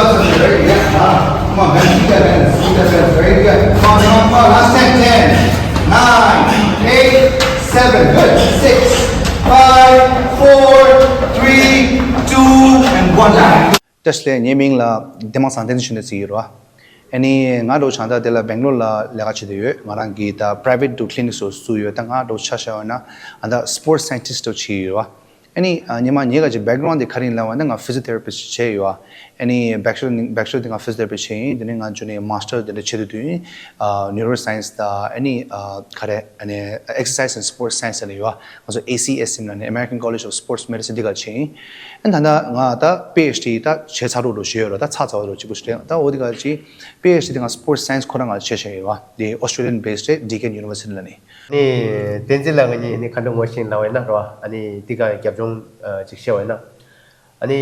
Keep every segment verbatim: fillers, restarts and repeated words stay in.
Come on, man. Keep that balance. Keep that balance. Very good. Come on, come on, come on. Last ten, ten, nine, eight, seven. Good. Six, five, four, three, two, and one. བཀྲ་ཤིས་བདེ་ལེགས། ངའི་མིང་ལ་བདེ་མང་བཟང་བསྟན་འཛིན་ཆོས་ལྡན་ཟེར་གྱི་ཡོད་རེད་བ། ཨ་ནི་ང་འདྲ་བོ་ཆགས་ད་དེ་ལ་སྦེང་ལོར་ལ་ལས་ཀ་བྱེད་བསྡད་ཡོད། ང་རང་གིས་ད་private clinic་སོགས་བཙུགས་ཡོད། ད་ང་འདྲ་བོ་ཆ་བཞག་ཡོད་ན་ཨ་ད་sports scientist་འདྲ་བོ་བྱེད་ཀྱི་ཡོད་རེད་བ། ཨ་ནི་ཨ་ཉི་མ་ཉེ་ག་ཅིག་background་དེ་ག་རེ་ཡིན་ལབ་པ་ན་ང་physiotherapist་བྱས་ཡོད། ཨ་ནི་bachelor་ནི་bachelor་དེ་ང་physiotherapist་བྱས་ཡིན། དེ་ནས་ང་འཇུ་ནས་master་དེ་འདྲ་བྱེད་དུས་དུས་ཨ་neuroscience་དང་ཨ་ནི་ཨ་ག་རེ་ཨ་ནི་exercise and sports science་ལ་ཡོད། ང་ཚོ་ཨེ་སི་ཨེས་ཟེར་ན་ནི་American College of Sports Medicine་འདི་ག་བྱས་ཡིན། ཨ་ནི་ད་ལྟ་ང་ད་པི་ཨེཆ་ཌི་ད་བྱས་ཚར་འགྲོ་འགྲོ་བྱས་ཡོད་ར། ད་ཚར་ཚར་བ་འགྲོ་གཅིག་པུ་ཞིག་རེད། ད་འོ་དེ་ག་ཅིག་པི་ཨེཆ་ཌི་དེ་ང་sports science་ཁོ་རང་ང་བྱས་བྱས་ཡོད་བ། དེ་Australian based་རེད། Deakin University་ལ་ནི། ནི་བསྟན་འཛིན་ལགས་ང་གཉིས་ནི་ཁ་འདྲ་ངོ་ཤེས་ལབ་པ་ཡིན་ན་རོ། ཨ་ནི་འདི་ག་རྒྱབ་ལྗོངས་ཅིག་བཤད་པ་ཡིན་ན། ཨ་ནི་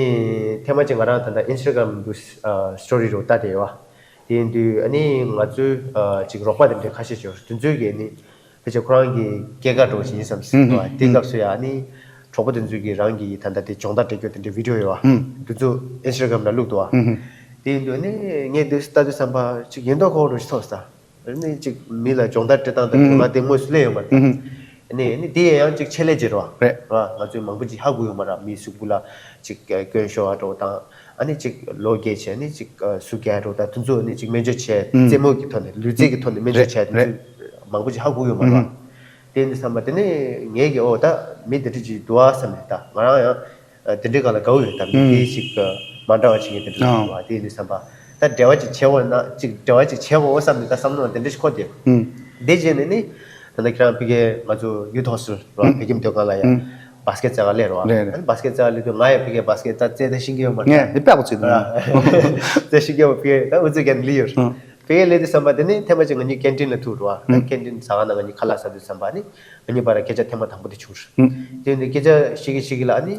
ཐེངས་མ་གཅིག་ང་རང་ད་ལྟ་Instagram་དུ་story་རོ་ལྟ་དེ་ཡོད་བ། དེ་ཡིན་དུས་ཨ་ནི་ང་ཚོའི་ཅིག་རོགས་པ་དེ་འདྲ་ཁ་ཤས་ཅིག་ཡོད། དེ་ཚོས་ཀྱིས་ནི་ཕལ་ཆེར་ཁོ་རང་གི་སྐྱེས་སྐར་འགྲོ་བཞིན་བསམ་སྲིད་བ། དེ་སྐབས་སུ་ཡང་ཨ་ནི་གྲོགས་པོ་དེ་ཚོས་ཀྱིས་རང་གི་ད་ལྟ་དེ་སྦྱོང་བརྡར་སྤྲད་རྒྱུ་དེ་འདྲ་video་ཡོད་བ། དེ་ཚོ་Instagram་ལ་བླུགས་འདུག་བ། དེ་ཡིན་དུས་ཨ་ནི་ངས་དེ་ལྟ་དུས་བསམ་པ་ཅིག་ཡིན་མདོག་ཁ་པོ་འདྲ་ཞིག་ཐོག་ས། ནི་ཅིག་མི་ལ་སྦྱོང་བརྡར་སྤྲད་སྟངས་དང་ང་དེ་དངོས་སུ་སླེབས་ཡོད་མ་རེད། ཨ་ནི་ཨ་ནི་དེ་ཡང་ཅིག་ཆེད་ལས་ཅིག་རེད་བ། རེད་བ། ང་ཚོས་མང་པོ་ཅིག་ཧ་གོ་ཡོད་མ་རེད། མིའི་གཟུགས་པོ་ལ་ཅིག་སྐྱོན་ཤོར་བ་འདྲ་བོ་དང་། ཨ་ནི་ཅིག་ལོ་རྒས་བྱས་ནི་ཅིག་ཟུག་རྒྱག་འདྲ་བོ་དང་དེ་ཚོ་ནི་ཅིག་སྨན་བཅོས་བྱས། རྩེད་མོ་གི་ཐོག་ནས་ལུས་རྩལ་གྱི་ཐོག་ནས་སྨན་བཅོས་བྱས། དེ་ཚོ་མང་པོ་ཅིག་ཧ་གོ་ཡོད་མ་རེད་བ། དེ་འདི་བསམ་པ་དེ་ནི་ངས་ཀྱི་ཨོ་ད་མི་དེ་འདྲ་ཅིག་འདུག་ཨ་བསམ་ནས། ད་ང་རང་ཡང་དེ་འདྲའི་སྒང་ལ་དགའ་བོ་ཡོད། ད་མི་དེ་ཞིག་མ་འདྲ་བ་ཅིག་ཡིན་དེ་འདྲ་ཞིག་འདུག་ཨ། དེ་ཡིན་དུས་བསམ་པ་ད་འབྲེལ་བ་ཅིག་བྱེད་འོ་ན་ཅིག་འབྲེལ་བ་ཅིག་བྱེད་འོ་བསམ་ནས་ད་བསམ་བློ་དེ་འདྲ་ཞིག་འཁོར་དེ། དེ་རྗེས་ནས་ནི་ད་ལྟ་ཁྱེད་རང་ཕ་གིར་ང་ཚོ་ཡུ་ཐོག་སུ་ར་བོད་ཁྱིམ་སྡོད་སྒང་ལ་ཡང་བ་སི་ཀེ་ཊི་རྩེ་ག་སླེབས་རོ། རེད་རེད། ཨ་ནི་བ་སི་ཀེ་ཊི་རྩེ་ག་སླེབས་དུས་ང་ཡང་ཕ་གིར་བ་སི་ཀེ་ཊི་ད་རྩེ་ད་ཤེས་ཀྱི་ཡོད་མ་རེད། ངས་འདི་དཔེ་ཁོ་ཚོས་དུས་རྩེ་ཤེས་ཀྱི་ཡོད་མ་ཕ་གིར་ད་འུ་ཚོ་གན་ལི་ཡོད། ཕ་གིར་སླེབས་དུས་བསམ་པ་དེ་ནི་ཐེངས་མ་གཅིག་ང་གཉིས་ཀེན་ཊིན་ལ་ཐུག་རོ། ཨ་ཀེན་ཊིན་ཟ་ཁང་ནང་ང་གཉིས་ཁ་ལག་ཟ་དུས་བསམ་པ་ནི། ང་གཉིས་བར་སྐད་ཆ་ཐེངས་མ་དང་པོ་དེ་བྱུང་། ཨུ། དེ་ནས་སྐད་ཆ་བཤད་ཀྱི་བཤད་ཀྱི་ལ་ཨ་ནི།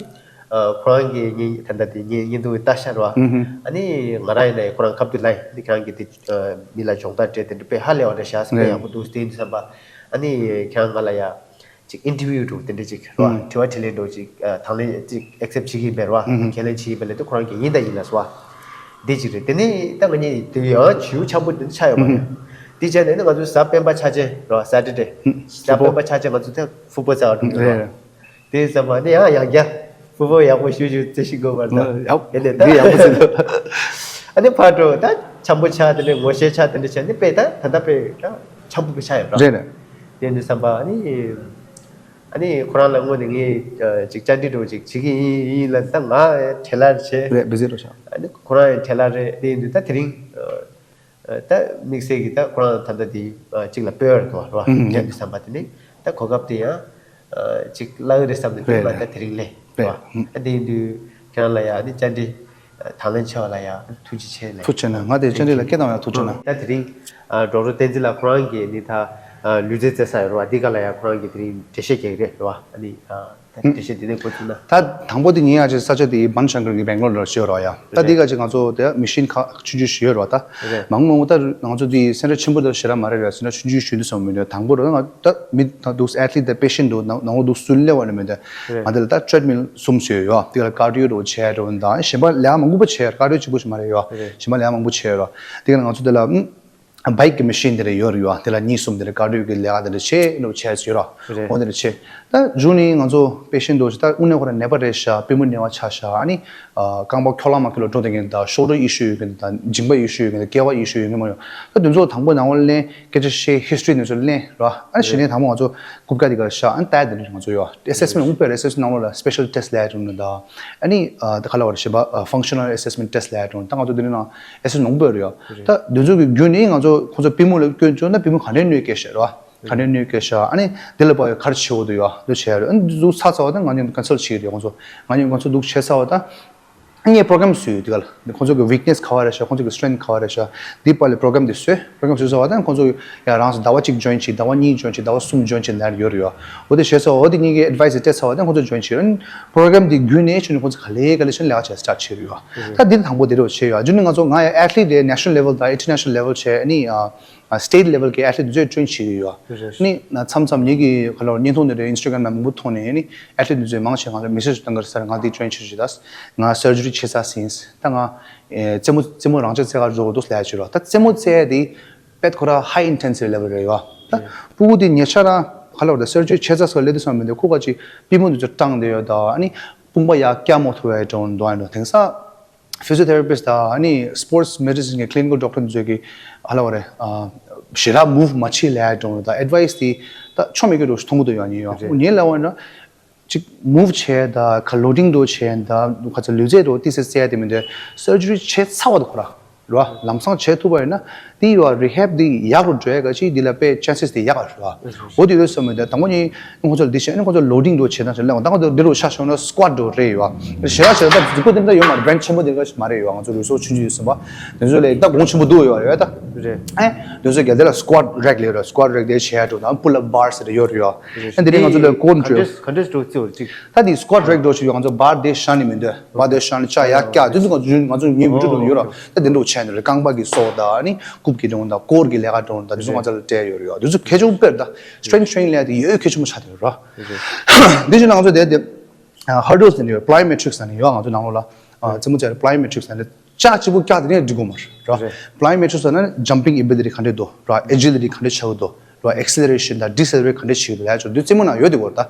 ཨ་ཁོ་རང་གིས་ངའི་ད་ལྟ་དེ་ངའི་བརྙན་ཐུང་ལྟ་ཤར་བ། ཨུ་ཧུ། ཨ་ནི་ང་རང་ཡིན་ན་ཡང་ཁོ་རང་ཁ་ཐུག་ལ་ཡིན་ནི་ཁྱེད་རང་གིས་དེ་ཨ་མི་ལ་སྦྱོང་བརྡར་སྤྲད་དེ་འདྲ་དཔེ་ཧ་ལས་པ་འདྲ་ཤག་དཔེ་ཡག་པོ་འདུག་དེ་ཡིན་དུས་བསམ་པ། ཨ་ནི་ཁྱེད་རང་ང་ལ་ཡ་ཅིག་ཨིན་ཊར་བིའུ་འདྲ་བོ་དེ་འདྲ་ཅིག་རེད་བ། ཨུ། དྲི་བ་དྲིས་ལན་འདྲ་བོ་ཅིག་ཨ་དང་ལེན་ཅིག་ཨེག་སེབ་བྱེད་ཀྱི་ཡིན་པས་རེད་བ། ཨུ་ཧུ། ཁས་ལེན་བྱེད་ཀྱི་ཡིན་པས་ལབ་དུས་ཁོ་རང་གིས་ཡིན་ད་ཡིན་ལབ་སོང་བ། དེ་ཅིག་རེད། དེ་ནས་ད་ང་གཉིས་དེ་ཡང་བྱིའུ་འཆམ་པོ་དེ་འདྲ་ཆགས་ཡོད་པ་རེད། དེ་བྱས་ནས་ནི་ང་ཚོ་གཟའ་སྤེན་པ་ཆ་ཅན་རེད་བ། སེ་ཊར་ཌེ། ཨུ། གཟའ་སྤེན་པ་ཆ་ཅན་ང་ཚོ་དེ་ཕུཊ་བོལ་རྩེ་བ་འགྲོ་གི་རེད་བ། རེད་རེད། དེ་ཙམ་པ་ནི་ཡང་ཡང་བསྐྱར་ཕུཊ་བོལ་ཡག་པོ་ཞུ་ཞུ་རྩེ་ཤིག་དགོས་པར་ད། ཡག་དེ་ནས་ད་འདི་ཡག་པོ་ཟེར་འདུག་ཨ་ནི་ཕར་འགྲོ་ད་འཆམ་པོ་ཆགས། དེ་ནས་ངོ་ཤེས་ཆགས། དེ་འདྲ་བྱས་ནི་དཔེ་ད་ད་ལྟ་དཔེ་ད་འཆམ་པོ་དཔེ་ཆགས་ཡོད་ར། རེད་རེད། དེ་འདྲ་བསམ་པ་ཨ་ནི། ཨ་ནི་ཁོ་རང་ལ་དངོས་ནས་ངས་ཅིག་བཅར་འདྲི་འདྲ་བོ་ཅིག་བྱེད་ཀྱི་ཡིན་ཡིན་ལབ། ད་ང་བྲེལ་བ་ཆེ། རེད། བི་ཟི་འགྲོ་ཤག་ཨ་ནི་ཁོ་རང་ཡང་བྲེལ་བ་རེད། དེ་ཡིན་དུས་ད་དེ་རིང་ད་དམིགས་བསལ་གྱི་ད་ཁོ་རང་ད་ལྟ་དེ་གཅིག་ལ་སྤོས་པ་རེད་དོ་ར། ཨུ་ཧུ། ཡིན་དུས་བསམ་པ་དེ་ནི་ད་གོ་སྐབས་དེ་ཡང་ཅིག་བརླག་གི་རེད་བསམ་ནས་རེད་རེད་ད་དེ་རིང་སླེབས་རེད། ཨ་དེ་ཡིན་དུས་ཁྱེད་རང་ལ་ཡང་ཨ་ནི་བཅར་འདྲི་དང་ལེན་ཆེ་བ་ལ་ཡང་ཐུགས་རྗེ་ཆེ་ལབ། ཐུགས་རྗེ་ཆེ་གནང་། ང་དེ་བཅར་འདྲི་ལ་སྐད་བཏང་ཡང་ཐུགས་རྗེ་གནང་། ད་དེ་རིང་ཌོག་ཊར་བསྟན་འཛིན་ལགས་ཁོ་རང་གིས་ནི་ད་ལུས་རྩལ་རྩེ་ས་ཡོད་རེད་བ། འདི་ག་ལ་ཡང་ཁོ་རང་གིས་དེ་རིང་འགྲེལ་བཤད་རྒྱག་གི་རེད་རེད་བ། ཨ་ནི་ད་འགྲེལ་བཤད་དེ་ནས་འགོ་བཙུགས་ན། ད་དང་པོ་དེ་ཉིན་ཡང་ཅིག་ས་ཆ་དེ་བན་ཤང་ཀར་གྱི་སྦེང་ལོར་ལ་ཡོད་རེད་བ་ཡ། ད་འདི་ག་ཅིག་ང་ཚོ་དེ་མི་ཤན་ཁག་ཆུང་ཆུང་ཞིག་ཡོད་རེད་བ། ད་མང་མང་ད་ང་ཚོ་དེ་སེན་ཊར་ཆེན་པོ་དང་ཞེ་དྲག་མ་རེད་རེད། སེན་ཊར་ཆུང་ཆུང་ཞིག་འདུག་བསམ་མི་འདུག་དང་པོ་རེད་ང་ད་མི་ད་འདུག་ཨེ་ཐི་ལིཊ་དང་པེ་ཤན་འདུག་ནང་ལོགས་འདུག་སུ་སླེབས་པ་ནི་མི་འདུག་ང་དེ་ལ་ད་ཊྲེཌ་མིལ་གསུམ་ཞིག་ཡོད་ཡ། དེ་ལ་ཀར་ཌི་ཡོ་འདྲ་བོ་བྱས་འདྲ་བོ་དང་གཞན་པ་ལས་ཀ་མང་པོ་བྱས། ཀར་ཌི་ཡོ་གཅིག་པོ་ཞིག་མ་རེད་ཡ། གཞན་པ་ལས་ཀ་མང་པོ་བྱས་ཡོད་རེད། དེ་ག་ང་ཚོ་དེ་ལ་བྷའིཀ་གི་མི་ཤན་དེ་འདྲ་ཡོད་རེད་ཡ། དེ་ལ་གཉིས་གསུམ་དེ་འདྲ་ཀར་ཌི་ཡོ་གི་ལས་ཀ་དེ་འདྲ་བྱས་འདྲ་བོ་བྱས་ཡོད་རེད། འོ་དེ་འདྲ་བྱས། ད་མཇུག་ནས་ང་ཚོ་པེ་ཤན་འདྲ་བོ་ཞིག་ད་དངོས་གནས་ཁོ་རང་ནད་པ་རེད་ཤག་པུས་མོ་ནད་པ་ཆགས་ཤག་ཨ་ནི་རྐང་པ་འཁྱོག་ལ་མ་འཁྱོག་ལ་འགྲོ་བསྡད་མཁན་དང་ཤོལ་ཌར་ཨི་ཤུ་ཡོད་མཁན་དང་མཇིང་པ་ཨི་ཤུ་ཡོད་མཁན་དང་སྐེད་པ་ཨི་ཤུ་ཡོད་མཁན་མང་ཡོད། ད་དེ་ཚོ་དང་པོ་ནང་ལོགས་ལ་སླེབས། སྐད་ཆ་བཤད། ཧི་སི་ཊོ་རི་དེ་ཚོ་ལེན་ར། ཨ་ནི་གཞི་ནས་དང་པོ་ང་ཚོ་རྐུབ་བཀྱག་དེ་ག་རེ་བཞག་ཨ་ནི་ལྟ་ཡ་དེ་འདྲ་ང་ཚོ་ཡོད། ཨེ་སེ་སི་མེན་ཊི་དངོས་པོ་ཨེ་སེ་སི་མེན་ཊི་ནང་ལོགས་ལ་སི་པེ་ཤལ་ཊེ་སི་ཊི་ལབ་ཡ་དེ་འདྲ་དང་། ཨ་ནི་ཨ་ད་ག་ལབ་དགོས་རེད། གཞན་པ་ཨ་ཕང་ཤ་ནལ་ཨེ་སེ་སི་མེན་ཊི་ཊེ་སི་ཊི་ལབ་ཡ་དེ་འདྲ་ད་ང་ཚོ་དེ་འདྲ་ནང་ཨེ་སེ་སི་མེན་ཊི་ནང་པོ་ཡོད་རེད་ཡ། ད་དེ་ཚོ་གི་བརྒྱུད་ནས་ང་ཚོ་ཁོང་ཚོ་པུས་མོ་ལ་སྐྱོན་བྱུང་ན་པུས་མོ་ག་འདྲས་གནོད་སྐྱེལ་ཤག་ར། ག་འདྲས་གནོད་སྐྱེལ་ཤག་ཨ་ནི་དེ་ལ་དཔག་ཡོད་ག་རེ་བྱེད་དགོས་འདུག་ཡ་འདུག་བྱས་ཡ་རེད། ཨ་ནི་འདུག་ཚར་ཚར་བ་ད་ང་ཚོ་ཀོན་སལ་ཊི་བྱེད་ཀྱི་རེད། ཁོང་ཚོ་ང་ཚོ་ཀོན་སལ་ཊི་འདུག་བྱས་ཚར་བ་ད། ངས་པོ་རོ་གྷ་རམ་བཟོས་ཡོད། དེ་ག་ལ་ཁོང་ཚོ་གི་ཝིཀ་ནེ་སི་ག་བ་རེད་ཤག་ཁོང་ཚོ་གི་སི་ཊེང་ཐི་ག་བ་རེད་ཤག་འདི་པར་ལ་པོ་རོ་གྷ་རམ་དེ་བཟོས། པོ་རོ་གྷ་རམ་བཟོས་ཚར་བ་དང་ཁོང་ཚོ་ཡ་རང་ཚོ་ཟླ་བ་གཅིག་ཇོ་ཡིན་བྱེད། ཟླ་བ་གཉིས་ཇོ་ཡིན་བྱེད། ཟླ་བ་གསུམ་ཇོ་ཡིན་བྱེད་ལབ་ཡོད་རེད་ཡ། འོ་དེ་བྱས་ཚར་བ་འོ་དེ་གཉིས་ཀའི་ཨེཌ་ཝའི་སི་དེ་སྤྲད་ཚར་བ་དང་ཁོང་ཚོ་ཇོ་ཡིན་བྱེད། པོ་རོ་གྷ་རམ་དེ་བརྒྱུད་ནས་ཕྱིན་ནས་ཁོང་ཚོ་ག་ལེ་ག་ལེ་ཕྱིན་ལས་ཀ་བྱེད་སི་ཊར་ཊི་བྱས་རེད་ཡ། ད་འདི་དང་པོ་དེ་འདྲ་བྱས་ཡ། རྗེས་ནས་ང་ཚོ་ང་ཡ་ཨེ་ཐི་ལིཊ་དེ་ནེ་ཤ་ནལ་ལེ་ཝལ་དང་ཨིན་ཊར་ནེ་ཤ་ནལ་ལེ་ཝལ་བྱས། ཨ་ནི་ཨ་ཨ་སི་ཊེ་ཊི་ལེ་ཝལ་གྱི་ཨེ་ཐི་ལིཊ་དེ་ཚོས་ཇོ་ཡིན་བྱེད་ཀྱི་ཡོད། རེད། ནི་ན་མཚམས་མཚམས་ངེད་ཀྱི་ག་ལ་བརྙན་ཐུང་དེ་འདྲ་ཨིན་སི་ཊ་གྷ་རམ་ནང་མང་པོ་མཐོང་ནས་ནི་ཨེ་ཐི་ལིཊ་དེ་ཚོས་མང་ཆེ་ང་ལ་མེ་སེ་ཇི་བཏང་གི་རེད། ས་རེད། ང་འདི་ཇོ་ཡིན་བྱེད་ཀྱི་ཡོད། ད་ང་སར་ཇི་རི་བྱེད་ཚར་ཟིན། ད་ང་ རྩེད་མོ་རྩེད་མོ་རང་ཆས་རྩེ་ག་འགྲོ་འདུག་ལས་བྱོས་རོགས། ད་རྩེད་མོ་རྩེ་དེ་དཔེ་ཁོ་ར་high intensity level རེད་ཡོད། ད་ཕྲུ་གུ་དེ་ཉེ་ཆར་རང་ག་ལ་བར་ད་surgery བྱས་ཚར་སོང་ལས་དུས་སོང་མི་འདུག་ཁོ་ག་ཅིག་པུས་མོ་འདི་ཚོ་སྐྲངས་བསྡད་ཡོད། ད་ཨ་ནི་དཔུང་པ་ཡར་བཀྱག་མ་ཐུབ་པའི་འགྲོ་འདུག་ཨ་ནི་དེང་སང་physiotherapist ད་ཨ་ནི་sports medicine གི་clinical doctor འདི་ཚོ་གི་ཧ་ལ་བ་རེད། ཞེ་དྲག་move མ་བྱེད་ལས་འགྲོ་ད་advice དེ་ད་ཆོ་མེད་ཀྱི་འགྲོ་མཐོང་གི་འདུག་ཡོད་ཉེ་ཡོད་ཉེ་ལ་བ་ན་ཅིག་move བྱས་ད་ག་loading འགྲོ་བྱས་ད་ག་ཚོད་ལུས་རྩལ་འགྲོ་ཏི་སེ་རྩེ་དེ་མི་འདུག surgery བྱས་ཚར་བ་དུ་ཁོ་ར་ར་ལམ་སང་བྱས་ཐུབ་པ་ཡིན་ན་དེ་ཡོད་rehab དེ་ཡག་རུ་འགྲོ་ཡ་ག་ཅིག་དེ་ལ་དཔེ་chances དེ་ཡག་ར་འོ་དེ་ཡོད་སོ་མི་འདུག་དང་པོ་ཉིད་ཁོ་ཚོ་ལ་འདི་བྱས་ནས་ཁོ་ཚོ་loading འགྲོ་བྱས་ན་ཞིག་ལས་དང་པོ་དེ་རུ་ཆ་བཞག་ན་squat འགྲོ་རེད་ཡོད་ཞེ་དྲག་ཞེ་དྲག་ད་འདི་ཁོ་དེ་འདྲ་ཡོད་མ་རེད། brand ཆེན་པོ་དེ་འདྲ་མ་རེད་ཡོད། ང་ཚོ་རུ་སོ་ཆུང་ཆུང་ཡོད་སོ་མ་དེ་ཚོ་ལས་ད་གོང་ཆེན་པོ་འདུག་ཡོད་རེད་ད། རེད། ཨེ། དེ་ཚོ་ག་དེ་ལ་squat rack ལས་ར་squat rack དེ་བྱས་འགྲོ་དང་pull up bar ཟེར་ཡོད་རེད་ཡོད། ཨེ་འདི་རིང་ང་ཚོ་ལ་ཀོན་འགྲོ། ག་འདྲས་ག་འདྲས་འགྲོ་རྩིའོ་ཅིག་ད་དེ་squat rack འགྲོ་ཞིག་ཡོད། ང་ཚོ་bar དེ་བཞག་ནི་མི་འདུག bar དེ་བཞག་ནི་ལྕགས་ཡར་བཀྱག་དེ་ཚོ་ང་ཚོ་ང་ཚོ་ཉིན་མི་འགྲོ་འགྲོ་ཡོད་ར། ད་དེ་འགྲོ་བྱས་ནི་རེད། རྐང་པ་གི་སོ་དང་ཨ་ནི་རྐུབ་ཀྱི་འགྲོ་དང་ཀོར་གི་ལས་ཀ་འགྲོ་དང་དེ་ཚོ་ང་ཚོ་ལ་སྤྲད་ཡོད་རེད་ཡོད། དེ་ཚོ་གལ་ཆེན་པོ་དཔེར་ད་strength training ལས་དེ་ཡོད་གལ་ཆེན་པོ་ཆགས་དེ་ཡོད་ར། འདི་ཞིག་ན་ང་ཚོ་དེ་དེ་hurdles དེ་ནི་ཡོད། plyometrics ནི་ཡོད། ང་ཚོ་ནང་ལོགས་ལ་རྩེད་མོ་བྱས་plyometrics ནི་ལྕགས་གཅིག་པུ་བཀྱག་དེ་ནས་འགྲིག་གོ་མ་རེད། plyometrics ཟེར་ན་jumping ability ག་འདྲས་འདུག་ར། agility ག་འདྲས་ཆགས་འདུག་ར། acceleration དང་deceleration ག་འདྲས་བྱེད་འདུག་ལས་ཆོག་འདི་རྩེད་མོ་ནང་ཡོད་དེ་གོ་ར། ད་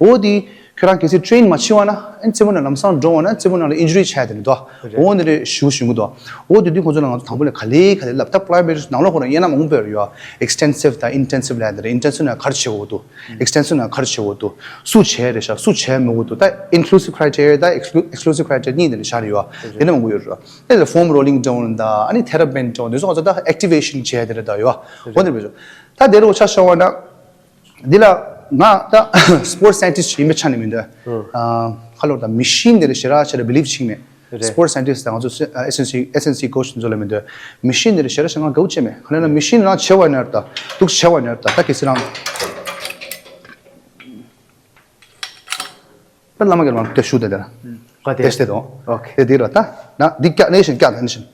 འོ་དེ་ཁྱོད་རང་གལ་སྲིད་train མ་བྱེད་པ་ན་ཨ་རྩེད་མོ་ནང་ལམ་སང་འགྲོ་བ་ན་རྩེད་མོ་ནང་ལ་injury ཆགས་དེ་ནི་འདུག་འོ་འདི་རེད་ཞུ་ཞུ་གི་འདུག་འོ་དེ་དུས་ཁོ་ཚོ་ལ་ང་ཚོ་དང་པོ་ནས་ག་ལེ་ག་ལེ་ལབ། ད་plyometrics ནང་ལོགས་ཁོ་རང་དབྱེ་ན་མང་པོ་ཡོད། extensive དང་intensive ལབ་དེ་རེད། intensive ནང་ག་རེ་བྱེད་དགོས་འདུག extensive ནང་ག་རེ་བྱེད་དགོས་འདུག་སུ་བྱས་རེད་ཤག་སུ་བྱས་མི་དགོས་འདུག་ད་inclusive criteria དང་exclu- exclusive criteria གཉིས་དེ་འདྲ་ཤར་ཡོད། དེ་འདྲ་མང་པོ་ཡོད་རེད། དེ་ལ་foam rolling down དང་ཨ་ནི་terrapin down དེ་ཚོ་ང་ཚོ་ད་activation བྱས་དེ་རེད་ད་ཡོད། འོ་དེ་རེད། ད་དེ་རུ་ཆ་བཞག་པ་ན་འདི་ལ་ང་ད་sports scientist ཡིན་པའི་ཆ་ནས་མི་འདུག་ཨ་ཁ་ལོར་ད་machine དེ་འདྲ་ཞེ་དྲག་ཆེ་ལ་believe བྱེད་མེད། རེད། sports scientist དང་ང་ཚོ་S N C S N C coach ཚོ་ལ་མི་འདོད། machine འདི་རེད་ཞེ་དྲག་ཞེ་ང་དགའ་བོ་བྱས་མེད། ག་ལབ་ན་machine རང་བྱེད་པ་ཡིན་ན་རེད་ད། འདུག་བྱེད་པ་ཡིན་ན་རེད་ད། ད་གལ་སྲིད་རང་ད་བླ་མ་གིས་རང་དེ་ཞུ་དེ་དེ་ར། ཨ་དེ་དེ་དེ་དང་། ཨོ་ཁེ། དེ་དེ་ར་ད། ན་འདི་བཀྱག་ནས་བཞིན་བཀྱག་ནས་བཞིན།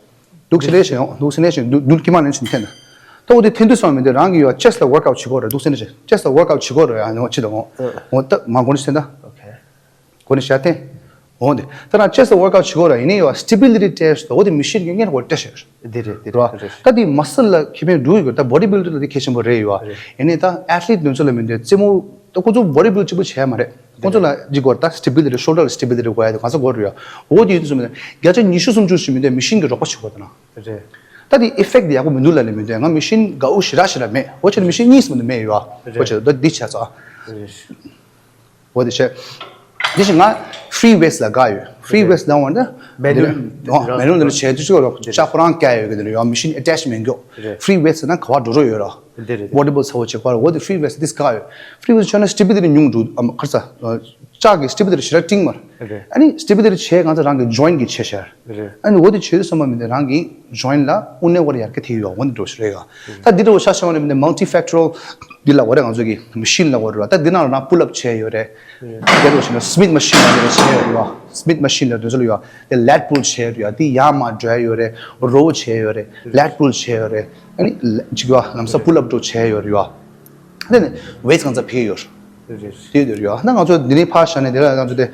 འདུག་ཟེར་ནས་བཞིན་ཡོང་། འདུག་ཟེར་ནས་བཞིན་འདུག་འདུག་ཀྱི་མ་ནས་བཞིན་འཐེན་ད། ད་འོ་དེ་འཐེན་དུས་ཙམ་མི་འདོད་རང་གི་ཡོད་chest ལ་workout བྱེད་དགོས་རེད། འདུག་ཟེར་ནས་བཞིན་chest ལ་workout བྱེད་དགོས་རེད། ཨ་ནི་འོ་ཅི་དང་འོ། ཨ་འོ་ད་མ་གོ་ནས་བཞིན་ད། ཨོ་ཁེ། གོ་ནས་བཞག་སྟེ། འོ་འདི། ད་རང་chest ལ་workout བྱེད་དགོས་ར་ཡིན་ནའི་ཡོད་stability test འོ་དེ་machine གི་སྔོན་གོ་test ཡོད། འདི་རེད་འདི་རེད་ར། ད་དེ་muscle ལ་ཁེ་ཕན་འགྲོ་ཡོད་གི། ད་body builder ལ་དེ་གལ་ཆེན་པོ་རེད་ཡོད། རེད། ཡིན་ནའི་ད་athlete འདི་ཚོ་ལ་མི་འདོད་རྩེད་མོ་ད་ཁོ་ཚོ་body build གཅིག་པུ་བྱས་མ་རེད། ཁོ་ཚོ་ལ་འདི་དགོས་ད་stability shoulder ལ་stability དགོས་ཡ་དེ་གང་ས་དགོས་རེད་ཡོད། འོ་དེ་ཡོད་དུས་ཙམ་ནས་བརྒྱ་ཆ་ཉི་ཤུ་སུམ་ཅུ་ཞིག་མི་འདོད་machine གི་རོགས་པ་བྱེད་དགོས་ད་ན། རེད། ད་དེ་effect དེ་ཡག་པོ་མི་འདུག་ལ་ལས་མི་འདོད་ང་machine དགའ་བོ་ཞེ་དྲག་ཞེ་དྲག་མེད། འོ་ཆེ་machine གཉིས་སུ་མི་འདོད་མེད་ཡོད། འོ་ཆེ་ད་འདི་བྱས་ཚོ་ཨ། རེད། འོ་དེ་བྱས། དེ་བཞིན་ང་free weights ལ་དགའ་ཡོད། free weights ལ་འོང་ན་manual འདི་ལ་འོ་manual འདི་ལ་བྱས་དུས་ཅིག་ལོག་ལྕགས་ཁོ་རང་བཀལ་ཡོད་གི། འདི་ལ་ཡོད་machine attach མེད་མགྱོགས། རེད། free weights ན་ག་བ་འགྲོ་རོགས་ཡོད་ར། འདི་རེད། portable ཚ་བོ་བྱེད་པར་འོ་དེ་free weights འདི་དགའ་ཡོད། free weights བྱས་ན་stability ཉུང་འགྲོ་ཨམ་ཁར་ས་ལྕགས་ཀྱི་stability ཞེ་དྲག་སྤྲིང་མར། རེད། ཨ་ནི་stability བྱས་གང་ཚ་རང་གི་joint གི་བྱས་ཤར། རེད། ཨ་ནི་འོ་དེ་བྱས་དུས་ཙམ་པ་མི་འདི་རང་གི་joint ལ་དབུ་ནས་བར་ཡར་གི་ཐེག་ཡོད་འོ་འདི་འགྲོ་ཞིག་རེད་ག་ད་འདི་འདྲ་བོ་ཆ་བཞག་པ་ནི་མི་འདི་multifactorial འདི་ལ་འོ་རེད། ང་ཚོ་གི་machine ལ་འོ་རེད་བ། ད་འདི་ནང་ལ་ན་pull up བྱས་ཡོད་རེད། རེད། འདི་འདྲ་བོ་བྱས་ན་Smith machine ལ་འདི་བྱས་ཡོད་རེད་བ། Smith machine ལ་འདི་ཚོ་ལ་ཡོད་དེ་lat pull བྱས་ཡོད་རེད་ཡ། དེ་ཡར་མར་འགྲོ་ཡ་ཡོད་རེད། row བྱས་ཡོད་རེད། lat pull བྱས་ཡོད་རེད། ཨ་ནི་ཅིག་ཡོད་ལམ་སང་pull up འགྲོ་བྱས་ཡོད་རེད་བ། དེ་ནི་weights གང་ཚ་འཕེལ་ཡོད་རེད། རེད། དེ་ཡོད་རེད་ཡ། ད་ང་ཚོ་འདི་ནས་ཕར་བཞག་ནས་དེ་ལ་ང་ཚོ་དེ་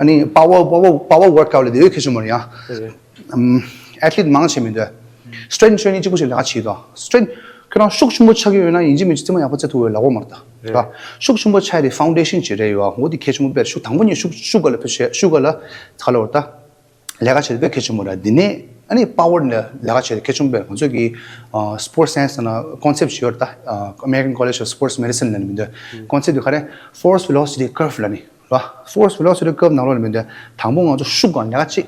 ཨ་ནི་power power power workout ལ་དེ་ཡོད་ཁེ་ཆུ་མོ་རེད་ཡ། རེད། ཨམ། athlete མང་ཆེ་མི་འདུག strength training གཅིག་པུ་ཞིག་ལས་ཀ་བྱེད་དོ། strength ཁྱོད་རང་ཤུགས་ཆེན་པོ་ཆགས་ཀྱི་ཡོད་ན་ཡིན་གཅིག་མིན་གཅིག་རྩེད་མོ་ཡག་པོ་རྩེ་ཐུབ་ཡོད་ལབ་དགོས་མ་རེད་ད། རེད། ཤུགས་ཆེན་པོ་ཆགས་དེ་foundation ཅིག་རེད་ཡོད། འོ་དེ་གལ་ཆེན་པོ་དཔེར་ཤུགས་དང་པོ་ཉིད་ཤུགས་ཤུགས་ག་ལ་ཕེབས་ཤེས་ཤུགས་ག་ལ་ཚ་ལ་བར་ད་ལས་ཀ་བྱེད་དཔེ་གལ་ཆེན་པོ་རེད། འདི་ནས་ཨ་ནི་power ནས་ལས་ཀ་བྱེད་གལ་ཆེན་པོ་རེད། ང་ཚོ་གི་ཨ་sports science ན་concept ཅིག་ཡོད་རེད་ད། ཨ་American College of Sports Medicine ལ་ནི་མི་འདུག concept དེ་ག་རེ་force velocity curve ལ་ནི། ར། force velocity curve ནང་ལོགས་ལ་མི་འདུག་དང་པོ་ང་ཚོ་ཤུགས་གང་ལེགས་ཅིག་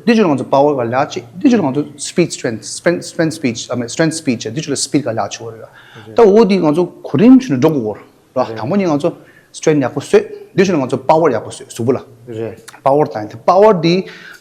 འདི་ཚོ་ང་ཚོ་power གང་ལེགས་ཅིག་འདི་ཚོ་ང་ཚོ་speed strength strength strength speed I mean strength speed འདི་ཚོ་ལ་speed གང་ལེགས་ཆེ་བ་རེད། ད་འོ་འདི་ང་ཚོ་གོ་རིམ་བྱས་ནས་འགྲོ་དགོས་ར། དང་པོ་ནི་ང་ཚོ་strength ཡག་པོ་བཟོས། འདི་ཚོ་ང་ཚོ་power ཡག་པོ་བཟོས་གཟུགས་པོ་ལ། རེད། power དང་དེ་power འདི་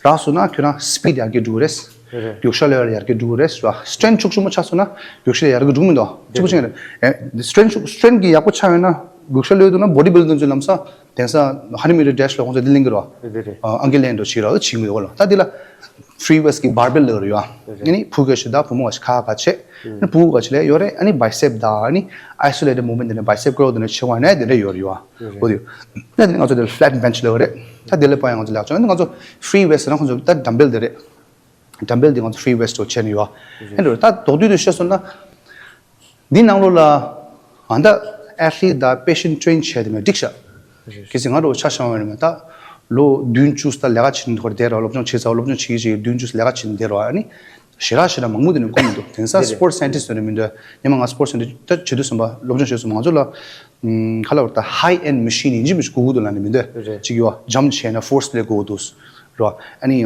རག་སོང་ན་ཁྱོད་རང་speed ཡར་རྒྱས་འགྲོ་གི་རེད། རེད། རྒྱུག་ཤར་ལ་ཡར་རྒྱས་འགྲོ་གི་རེད་ར། strength ཤུགས་ཆེན་པོ་ཆགས་སོང་ན་རྒྱུག་ཤར་ལ་ཡར་རྒྱས་འགྲོ་གི་མི་འདུག་གཅིག་པུ་ཅིག་རེད། ཨེ་strength ཤུགས་strength གི་ཡག་པོ་ཆགས་ཡོད་ན་རྒྱུག་ཤར་ལ་ཡོད་འདུག་ན་body building ཚོའི་ལམ་སང་། དེང་སང་hundred meter dash ལ་ཁོང་ཚོ་འདི་ལེན་གི་རོ། རེད་རེད། ཨ་ཨང་ཀི་ལེན་འགྲོ་བྱེད་རོགས་བྱེད་མི་འདུག་ལ། ད་འདི་ལ་free weights གི་barbell ལ་རེད་ཡ། རེད་རེད། ཨ་ནི་ཕྲུ་གུ་ཞིག་དང་བུ་མོ་ཞིག་ཁ་ཁ་བྱེད། ཨ་ནི་ཕྲུ་གུ་ཞིག་ལ་ཡོད་རེད། ཨ་ནི་bicep དང་ཨ་ནི་isolated movement འདི་ནས་bicep curl འདི་ནས་བྱེད་པ་ནས་འདི་འདྲ་ཡོད་རེད་ཡ། རེད་རེད། འོ་དེ་ཡོད། ད་འདི་ང་ཚོ་འདི་flat bench ལ་ཡོད་རེད། ད་འདི་ལ་པ་ཡང་ང་ཚོ་ལག་ཆ་ང་ཚོ་free weights ན་ཁོང་ཚོ་ད་dumbbell འདི་རེད། ཌམ་བེལ་འདི་ང་ཚོ་ཕི་རི་ཝེཊ་འདྲ་བོ་བྱས་ནས་ཡོད། ཨེ་འདྲ་ད་མདོར་བསྡུས་ནས་བཤད་སོང་ན། འདི་ནང་ལོགས་ལ་ཨ་ད་ཨེ་ཐི་ལིཊ་དང་པེ་ཤེན་ཊི་ཊེན་བྱས་དེ་མིན་འགྲིག་ཤག་གལ་སྲིད་ང་རང་ཆ་བཞག་པ་ཡིན་ན་ད་ལོ་བདུན་བཅུ་ཙམ་ལས་ཀ་བྱེད་ནས་འདུག་བསྡད་ར། སློབ་སྦྱོང་བྱེད་ཚར། སློབ་སྦྱོང་བྱེད་ཀྱི་བྱེད་ཀྱི་བདུན་བཅུ་ཙམ་ལས་ཀ་བྱེད་ནས་བསྡད་ར། ཨ་ནི་ཞེ་དྲག་ཞེ་དྲག་མང་པོ་དེ་ནས་གོ་མི་འདུག་དེང་སང་སི་པོར་ཊི་སའེན་ཊིསི་ཟེར་ནས་མི་འདུག་སྔོན་མ་ང་སི་པོར་ཊི་སའེན་ཊིསི་ད་བྱེད་དུས་ཙམ་པ་སློབ་སྦྱོང་བྱེད་དུས་ཙམ་པ་ང་ཚོ་ལ་ཨམ་ག་ལབ་དགོས་རེད། ད་ཧའི་ཨེནཌ་མེ་ཤིན་ཡིན་གཅིག་མིན་གཅིག་དགོས་ཀྱི་འདུག་ལབ་ནས་མི་འདུག་རེད། གཅིག་ཡོད། ཇམ་བྱས་ན་ཕོར་སི་པི་ལེཊ་དགོས་ཀྱི་འདུག་རེད་བ། ཨ་ནི་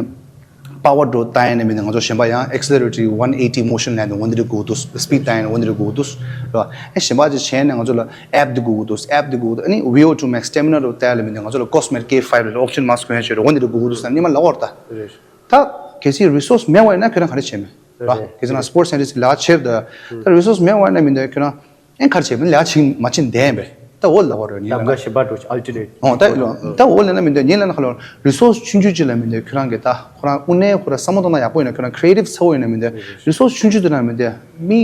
པ་ཝར་འདྲ་བོ་བཏང་ཡ་ནས་མི་འདུག་ང་ཚོ་གཞན་པ་ཡང་ཨེག་སི་ལེ་རེ་ཊར་ཝན་ཨེ་ཊི་མོ་ཤན་ལབ་ནས་འོ་འདི་འདྲ་དགོས་ཀྱི་འདུག་སི་པིཌ་བཏང་ཡ་ནས་འོ་འདི་འདྲ་དགོས་ཀྱི་འདུག་རེད་བ། ཨ་གཞན་པ་ཅིག་བྱས་ན་ང་ཚོ་ལ་ཨེབ་འདི་དགོས་ཀྱི་འདུག་ཨེབ་འདི་དགོས་ཀྱི་འདུག་ཨ་ནི་ཝི་ཨོ་ཊུ་མེག་སི་ཊེ་མི་ན་འདྲ་བོ་བཏང་ཡ་ལ་མི་འདུག་ང་ཚོ་ལ་ཀོ་སི་མེཊ་ཀེ་ཕའིབ་ལབ་ཨོབ་ཤན་མཱ་སི་ཀི་གོན་ཡ་བྱས་འོ་འདི་འདྲ་དགོས་ཀྱི་འདུག་ཟེར་ནས་མ་ལབ་པ་རེད་ད། རེད། ད་གལ་སྲིད་རི་སོར་སི་མེད་པ་ཡིན་ན་ཁྱོད་རང་ག་རེ་བྱེད་མེད་རེད་བ། རེད། གལ་སྲིད་ང་སི་པོར་ཊི་སའེན་ཊིསི་ལས་ཀ་བྱེད་ད། ད་རི་སོར་སི་མེད་པ་ཡིན་ན་མི་འདུག་ཁྱོད་རང་ཨེ་ག་རེ་བྱེད་མི་ལས་ཀ་བྱེད་མ་བྱེད་བསྡད་ཡིན་པས། ད་འོ་ལབ་པ་རེད་ཉིན་ལ་ལ། ཞིབ་པ་འགྲོ་ཨལ་ཊི་ནེཊ། ཨོ་ད་ལོ་ད་འོ་ལབ་ན་མི་འདུག་ཉིན་ལ་ན་ཁ་ལོ་རི་སོར་སི་ཆུང་ཆུང་ཅིག་ལ་མི་འདུག་ཁྱོད་རང་གི་ད་ཁོ་རང་དངོས་གནས་ཁོ་རང་བསམ་བློ་བཏང་ན་ཡག་པོ་ཡིན་ན་ཁྱོད་རང་ཁི་རི་ཨེ་ཊིབ་ཚ་བོ་ཡིན་ན་མི་འདུག་རི་སོར་སི་ཆུང་ཆུང་དེ་ན་མི་འདུག་མི་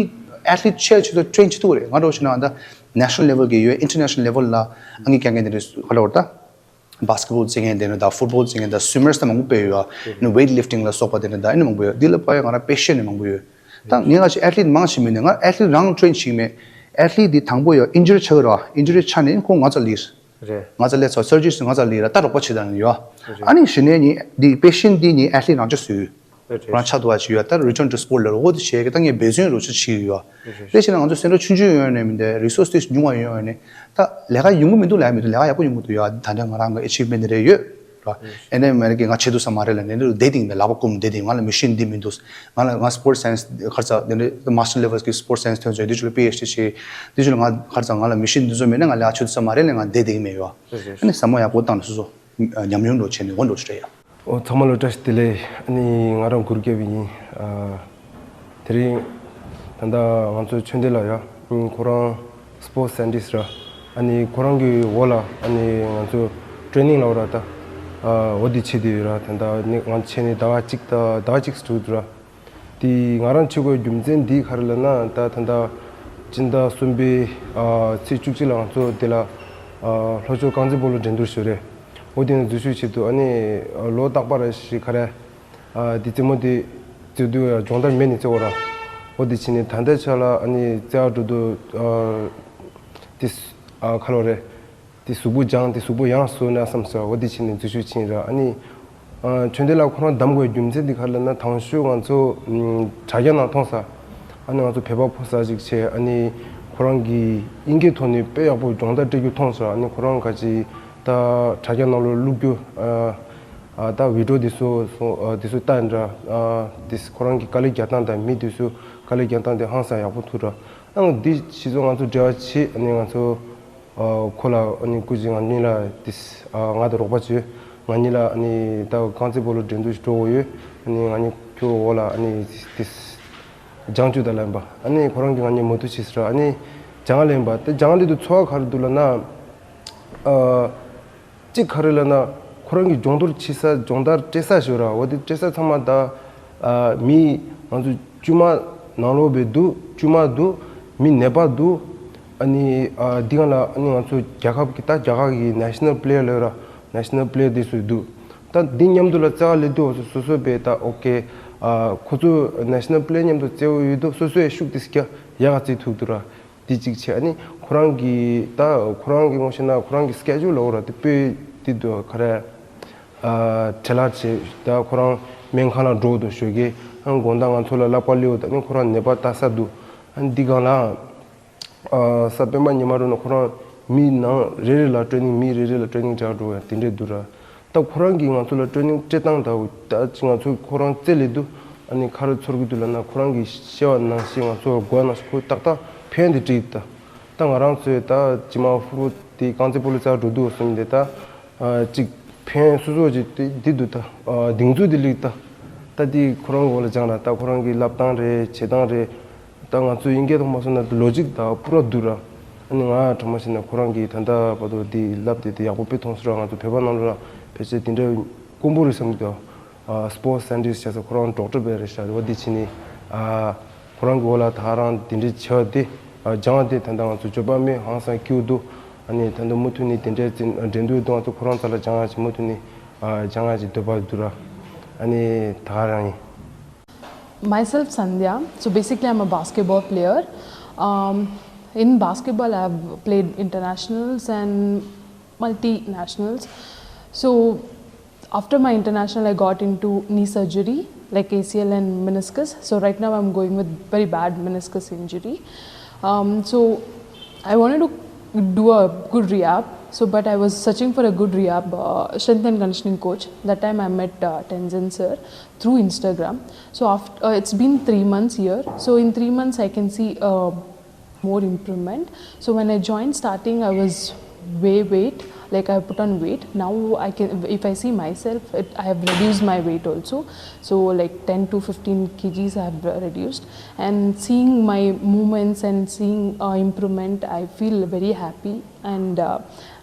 ཨེ་ཐི་ལིཊ་ཆེ་ཆེ་ཚོ་ཊེ་རེན་བྱེད་ཐུབ་རེད། ང་འདྲ་བོ་ཞིག་ན་ད་ནེ་ཤ་ནལ་ལེ་ཝལ་གི་ཡོད། ཨིན་ཊར་ནེ་ཤ་ནལ་ལེ་ཝལ་ལ་ཨང་ཀི་རྒྱག་མཁན་དེ་འདྲ་ཁ་ལོ་ད། བྷ་སི་ཀེ་ཊི་བྷོལ་རྩེད་མཁན་དེ་འདྲ་དང་ཕུཊ་བྷོལ་རྩེད་མཁན་དང་སུ་མར་དང་མང་པོ་དཔེ་ཡོད་ཨ། ནི་ཝེ་ཊི་ལིཕ་ཊིང་ལ་སོགས་པ་དེ་འདྲ་དང་ཨ་ནི་མང་པོ་ཡོད། འདི་ལ་དཔག་ཡ་ང་རང་པེ་ཤན་ནི་མང་པོ་ཡོད། ད་ངས་ང་ཅིག་ཨེ་ཐི་ལིཊ་མང་ཞིག་མིན་ནས་ང་ཨེ་ཐི་ལིཊ་རང་ཊེ་རེན་བྱེད་མེད། ཨེ་ཐི་ལིཊ་འདི་དང་པོ་ཡོད་ཨིན་ཇུ་རི་ཆགས་ཀྱི་རེད་བ། ཨིན་ཇུ་རི་ཆགས་ནས་ཁོང་ང་ཚོ་ལ་ཡིན། རེད། ང་ཚོ་ལས་ཚོ་སར་ཇི་རི་ང་ཚོ་ལ་ཡིན་ར་ད་རོགས་པ་བྱེད་དང་ཡོད་ཨ། རེད། ཨ་ནི་གཞི་ནས་ནི་འདི་པེ་ཤན་འདི་ནི་ཨེ་ཐི་ལིཊ་རང་ཆ་སུ་ཡོད། རེད། ཁོ་རང་ཆགས་འདུག་བ་ཞིག་ཡོད། ད་རི་ཊརན་ཊུ་སི་པོར་ཊི་ལ་རོགས་པ་དེ་བྱེད་ཀྱི་ད་ངས་འབད་བརྩོན་རོགས་ཆ་བྱེད་ཀྱི་ཡོད། རེད། དེ་བྱས་ན་ང་ཚོ་སེ་འབྲུ་ཆུང་ཆུང་ཡོད་ནས་མི་འདུག་རི་སོར་སི་དེ་ཉུང་བ་ཡོད་ནས་ད་ལས་ཀ་ཡོང་གི་མི་འདུག་ལས་མི་འདུག་ལས་ཀ་ཡག་པོ་ཡོང་གི་འདུག་ཡོད། ད་ལྟ་ང་རང་གི་ཨེ་ཆིབ་མེན་ཊི་རེ་ཡོད་ར། ཨེ་ནས་མ་རེད་ཀྱི་ང་བྱེད་ཐུབ་ས་མ་རེད་ལ་ནས་འདི་བསྡད་དེ་ཡིན་པས་ལག་པ་བསྐུམ་བསྡད་དེ་ང་ལ་མེ་ཤིན་འདི་མི་འདུག་ང་ལ་ང་སི་པོར་ཊི་སའེན་སི་ཁར་ཚ་འདི་འདྲ་མ་སི་ཊར་ལེ་ཝལ་གྱི་སི་པོར་ཊི་སའེན་སི་ཐོན་ཚོད་འདི་ཚོ་ལ་པི་ཨེཆ་ཌི་བྱེད་འདི་ཚོ་ལ་ང་ཁར་ཚ་ང་ལ་མེ་ཤིན་འདི་ཚོ་མེད་ན་ང་ལས་ཀ་བྱེད་ཐུབ་ས་མ་རེད་ལ་ང་བསྡད་དེ་ཡིན་མེད་ཡོད། ཨ་ནི་ཟབ་མོ་ཡག་པོ་བཏང་ནས་སོ་སོ་ཉམས་མྱོང་འགྲོ་བྱས་ནས་འོ་འགྲོ་ཆུ་རེད་ཡ། ཨོ་ཚང་མ་ལ་བཀྲ་ཤིས་བདེ་ལེགས། ཨ་ནི་ང་རང་གུར་སྐྱབས་ཡིན། ཨ་དེ་རིང་ད་ལྟ་ང་ཚོ་ཆོས་ལྡན་ལགས་ཡ། ཨ་ཁོ་རང་སི་པོར་ཊི་སའེན་ཊིསི་ར། ཨ་ནི་ཁོ་རང་གི་འོག་ལ་ཨ་ནི་ང་ཚོ་ཊེ་རེ་ནིང་ལབ་ར་ད། ཨ་འོ་དེ་བྱེད་དེ་ཡོད་ར། ད་ལྟ་ནི་ང་བྱས་ནས་ཟླ་བ་གཅིག་ད་ཟླ་བ་གཅིག་ཙམ་འགྲོ་འདུག་ར། དེ་ང་རང་བྱེད་དགོས་རྒྱུ་མཚན་འདི་ག་རེ་ལབ་ན་ད་ད་ལྟ་སྤྱི་ཟླ་གསུམ་པའི་ཨ་ཚེས་བཅུ་གཅིག་ལ་ང་ཚོ་དེ་ལ་ཨ་ལྷོ་ཕྱོགས་རྐང་རྩེད་སྤོ་ལོ་འགྲན་བསྡུར་ཞུ་རེད། འོ་དེ་ནས་འཛུལ་ཞུགས་བྱེད་དུས་ཨ་ནི་ལོ་རྟག་པར་ཞིག་ག་རེ། ཨ་དེ་རྩེད་མོ་དེ་རྩེ་དུས་ཡང་སྦྱོང་བརྡར་མེད་ནས་རྩེ་བ་ར། འོ་དེ་བྱས་ནས་ད་ལྟའི་ཆ་ལ་ཨ་ནི་རྩེ་བ་འགྲོ་དུས་ཨ་དེ་ཨ་ཁ་ལོ་རེད། དེ་གཟུགས་པོ་སྦྱངས་དེ་གཟུགས་པོ་ཡང་གསོ་ན་བསམ་ས་འོ་དེ་བྱས་ནས་འཛུལ་ཞུགས་ཕྱིན་ར། ཨ་ནི་ཨ་ཆོས་ལྡན་ལགས་ཁོ་རང་གདམ་དགོས་རྒྱུ་མཚན་དེ་ག་རེ་ལབ་ན་དང་ཤོས་ང་ཚོ་ཨམ་དྲ་རྒྱ་ནང་མཐོང་ས། ཨ་ནི་ང་ཚོ་བོད་པ་ཕོ་གསར་ཅིག་བྱས་ཨ་ནི་ཁོ་རང་གིས་དབྱིན་སྐད་ཐོག་ནས་དཔེ་ཡག་པོ་སྦྱོང་བརྡར་སྤྲད་རྒྱུ་མཐོང་སོང་། ཨ་ནི་ཁོ་རང་ག་ཅིག་ད་དྲ་རྒྱ་ནང་ལོགས་བླུག་རྒྱུ་ཨ་ཨ་ད་བི་ཌི་ཡོ་དེ་ཚོ་སོང་ཨ་དེ་ཚོ་ལྟ་འདྲ་ཨ་དེ་ཁོ་རང་གི་དཀའ་ལས་རྒྱག་སྟངས་དང་མི་དེ་ཚོ་དཀའ་ལས་རྒྱག་སྟངས་དེ་ཧང་སང་ཡག་པོ་ཐུག་འདྲ། ཨ་འདི་ཕྱི་ཚོ་ང་ཚོ་འབྲེལ་བ་བྱེད་ཨ་ནི་ང་ཚོ་ཨ་ཁོ་ལ་ཨ་ནི་སྐུ་མཁྱེན་ང་གཉིས་ལ་དེ་ཨ་ང་དང་རོགས་པ་བྱོས། ང་གཉིས་ལ་ཨ་ནི་ད་རྐང་རྩེད་སྤོ་ལོ་འགྲན་བསྡུར་ཞིག་འགྲོ་དགོས་ཡོད། ཨ་ནི་ང་གཉིས་ཁྱོད་འོག་ལ་ཨ་ནི་དེ་སྦྱང་བཅུག་ད་ལབ་པ། ཨ་ནི་ཁོ་རང་གིས་ང་གཉིས་མོས་མཐུན་བྱས་ཟེར། ཨ་ནི་སྦྱང་ལེན་པ་དེ་སྦྱང་ལེན་དུ་ཚོར་བ་ག་རེ་འདུག་ལབ་ན་ཨ། གཅིག་ག་རེ་ལབ་ན་ཁོ་རང་གི་སྦྱོང་བརྡར་བྱེད་ས་སྦྱོང་བརྡར་སྤྲད་ས་ཞིག་ར། འོ་དེ་སྤྲད་ས་ཚང་མ་ད་ཨ་མི་ང་ཚོ་དཀྱུས་མ་ནང་ལོགས་པའི་འདུག་དཀྱུས་མ་འདུག་མི་ནད་པ་འདུག་ཨ་ནི་ཨ་འདི་གང་ལ་ཨ་ནི་ང་ཚོ་རྒྱལ་ཁབ་ཀྱི་ད་རྒྱ་གར་གི་ནེ་ཤ་ནལ་པི་ལེ་ཡར་ལབ་ར། ནེ་ཤ་ནལ་པི་ལེ་ཡར་དེ་ཚོ་འདུག་ད་འདི་མཉམ་དུ་ལ་རྩེ་བ་ལས་འདུག་སོ་སོ་པས་ད་ཨོ་ཀེ་ཨ་ཁོ་ཚོ་ནེ་ཤ་ནལ་པི་ལེ་ཡར་མཉམ་དུ་རྩེ་བ་ཡོད་འདུག་སོ་སོའི་ཤུགས་དེ་སྐྱ་ཡག་ག་རྩེ་ཐུབ་འདུག་ར། དེ་གཅིག་བྱས། ཨ་ནི་ཁོ་རང་གི་ད་ཁོ་རང་གི་ངོ་ཤེས་ན་ཁོ་རང་གི་སི་ཀེ་ཇུལ་ལ་འོ་ར་དེ་སྤོས་དེ་དུ་ག་རེ་ཨ་བྲེལ་བ་བྱས་ད་ཁོ་རང་སྨན་ཁང་ལ་འགྲོ་འདུག་ཞོགས་ཀས། ཨ་དགོང་དག་ང་ཚོ་ལ་ལབ་པ་ལེའུ་ད་ནི་ཁོ་རང་ནད་པ་ལྟ་ས་འདུག་ཨ་འདི་གང་ལ་ཨ་ས་སྤེན་པ་ཉི་མ་རུ་ན་ཁོ་རང་མི་ནང་རེ་རེ་ལ་ཊེ་རེ་ནིང་མི་རེ་རེ་ལ་ཊེ་རེ་ནིང་བྱ་འགྲོ་བ་དེ་འདྲས་འདུག་ར། ད་ཁོ་རང་གིས་ང་ཚོ་ལ་ཊེ་རེ་ནིང་སྤྲད་སྟངས་དང་ད་ཅི་ང་ཚོ་ཁོ་རང་རྩེ་ལས་འདུག་ཨ་ནི་ཁ་རུ་ཚོར་གི་འདུག་ལབ་ན་ཁོ་རང་གིས་བཤད་པ་ནང་བཞིན་ང་ཚོ་དགོས་ནང་བཞིན་ཁོས་ཏག་ཏག་ཕན་དེ་བྲིས་ད། ད་ང་རང་ཚོས་ད་ཇི་མ་ཧུར་དེ་རྐང་རྩེད་སྤོ་ལོ་རྩ་འགྲོ་འདུག་གསུངས་ཏེ་ད་ཅིག་ཕན་སོ་སོ་ཅིག་དེ་འདི་འདུག་ད་གདེང་ཚོད་དེ་ལིག་ད། ད་དེ་ཁོ་རང་གི་འོག་ལ་སྦྱངས་ལ་ད་ཁོ་རང་གི་ལབ་སྟངས་རེད་བྱེད་སྟངས་རེད། ད་ང་ཚོས་དབྱིན་སྐད་ཐོག་མ་སོང་ན་ལོ་ཇིག་དང་པུ་ར་བསྡུར་ར། ཨ་ནི་ང་ཁྲོ་མ་ཤེས་ན་ཁོ་རང་གིས་ད་ལྟ་བར་དུ་འདི་ལབ་དེ་དེ་ཡག་པོ་དཔེ་མཐོང་སོང་ར། ང་ཚོ་བོད་པ་ནང་ལོགས་ལ་ཕལ་ཆེར་དེ་འདྲ་དཀོན་པོ་རེད་བསམ་གི་འདུག་ཨ་སི་པོར་ཊི་སའེན་ཊིསི་བྱས་ས་ཁོ་རང་ཌོག་ཊར་བས་རེད་ཤག་འོ་དེ་ཕྱིན་ནི་ཨ་ཁོ་རང་གི་འོག་ལ་ད་རང་དེ་འདྲའི་བྱས་པ་དེ་ཨ་སྦྱང་བ་དེ་ད་ལྟ་ང་ཚོ་འབྱོར་པ་མེད་ཧང་སང་སྐྱིད་པོ་འདུག་ཨ་ནི་ད་ལྟ་མུ་མཐུད་ནས་དེ་འདྲའི་འཛིན་འགྲན་བསྡུར་དུ་ང་ཚོ་ཁོ་རང་རྩ་ལ་སྦྱང་ཡ་ཅིག་མུ་མཐུད་ནས་ཨ་སྦྱང་ཡ་ཅིག་འདོད་པ་འདུག་ར། ཨ་ནི་ད་ག་རང་ཡིན། Myself, Sandhya. So basically, I'm a basketball player. Um, in basketball, I've played internationals and multinationals. So after my international, I got into knee surgery, like A C L and meniscus. So right now, I'm going with very bad meniscus injury. Um, so I wanted to do a good rehab. So, but I was searching for a good rehab, uh, strength and conditioning coach. That time, I met uh, Tenzin sir through Instagram. So after, uh, it's been three months here. So in three months, I can see uh, more improvement. So when I joined starting, I was way weight, like, I put on weight. Now I can, if I see myself, it, I have reduced my weight also. So like ten to fifteen kgs I have reduced, and seeing my movements and seeing uh, improvement, I feel very happy. And uh,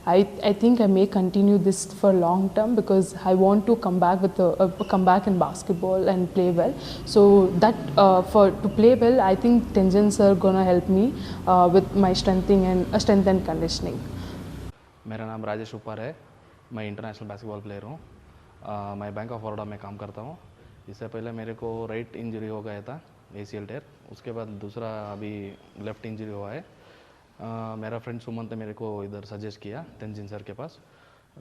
I, I think I may continue this for long term because I want to come back with a, uh, come back in basketball and play well. So that uh, for to play well, I think Tenzin sir gonna help me uh, with my strengthening and uh, strength and conditioning. मेरा नाम राजेश उप्पार है। मैं international basketball player हूँ। अ, मैं bank of Baroda में काम करता हूँ। इससे पहले मेरे को राइट इंजरी हो गया था, एसीएल टेयर। उसके बाद दूसरा अभी लेफ्ट इंजरी हुआ है। अ, मेरा फ्रेंड सुमन ने मेरे को इधर सजेस्ट किया तेंजिन सर के पास।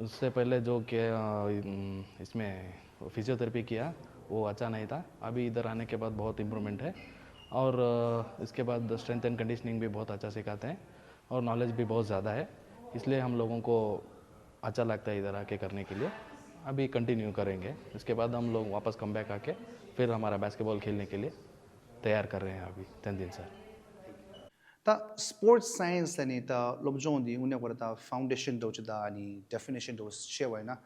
उससे पहले जो कि अ, इम, इसमें फिजियोथेरेपी किया, वो अच्छा नहीं था। अभी इधर आने के बाद बहुत इम्प्रूवमेंट है। और अ, इसके बाद स्ट्रेंथ एंड कंडीशनिंग भी बहुत अच्छा सिखाते हैं और नॉलेज भी बहुत ज़्यादा है। इसलिए हम लोगों को अच्छा लगता है इधर आके करने के लिए। अभी कंटिन्यू करेंगे। इसके बाद हम लोग वापस कम बैक आके फिर हमारा बास्केटबॉल खेलने के लिए तैयार कर रहे हैं अभी Tenzin sir. ད་sports science ལ་ནི་ད་སློབ་སྦྱོང་འདི་དངོས་གནས་ཁོ་ར་ད་foundation འདྲ་བོ་ཅིག་ད་ནི་definition འདྲ་བོ་བཤད་པ་ཡིན་ན།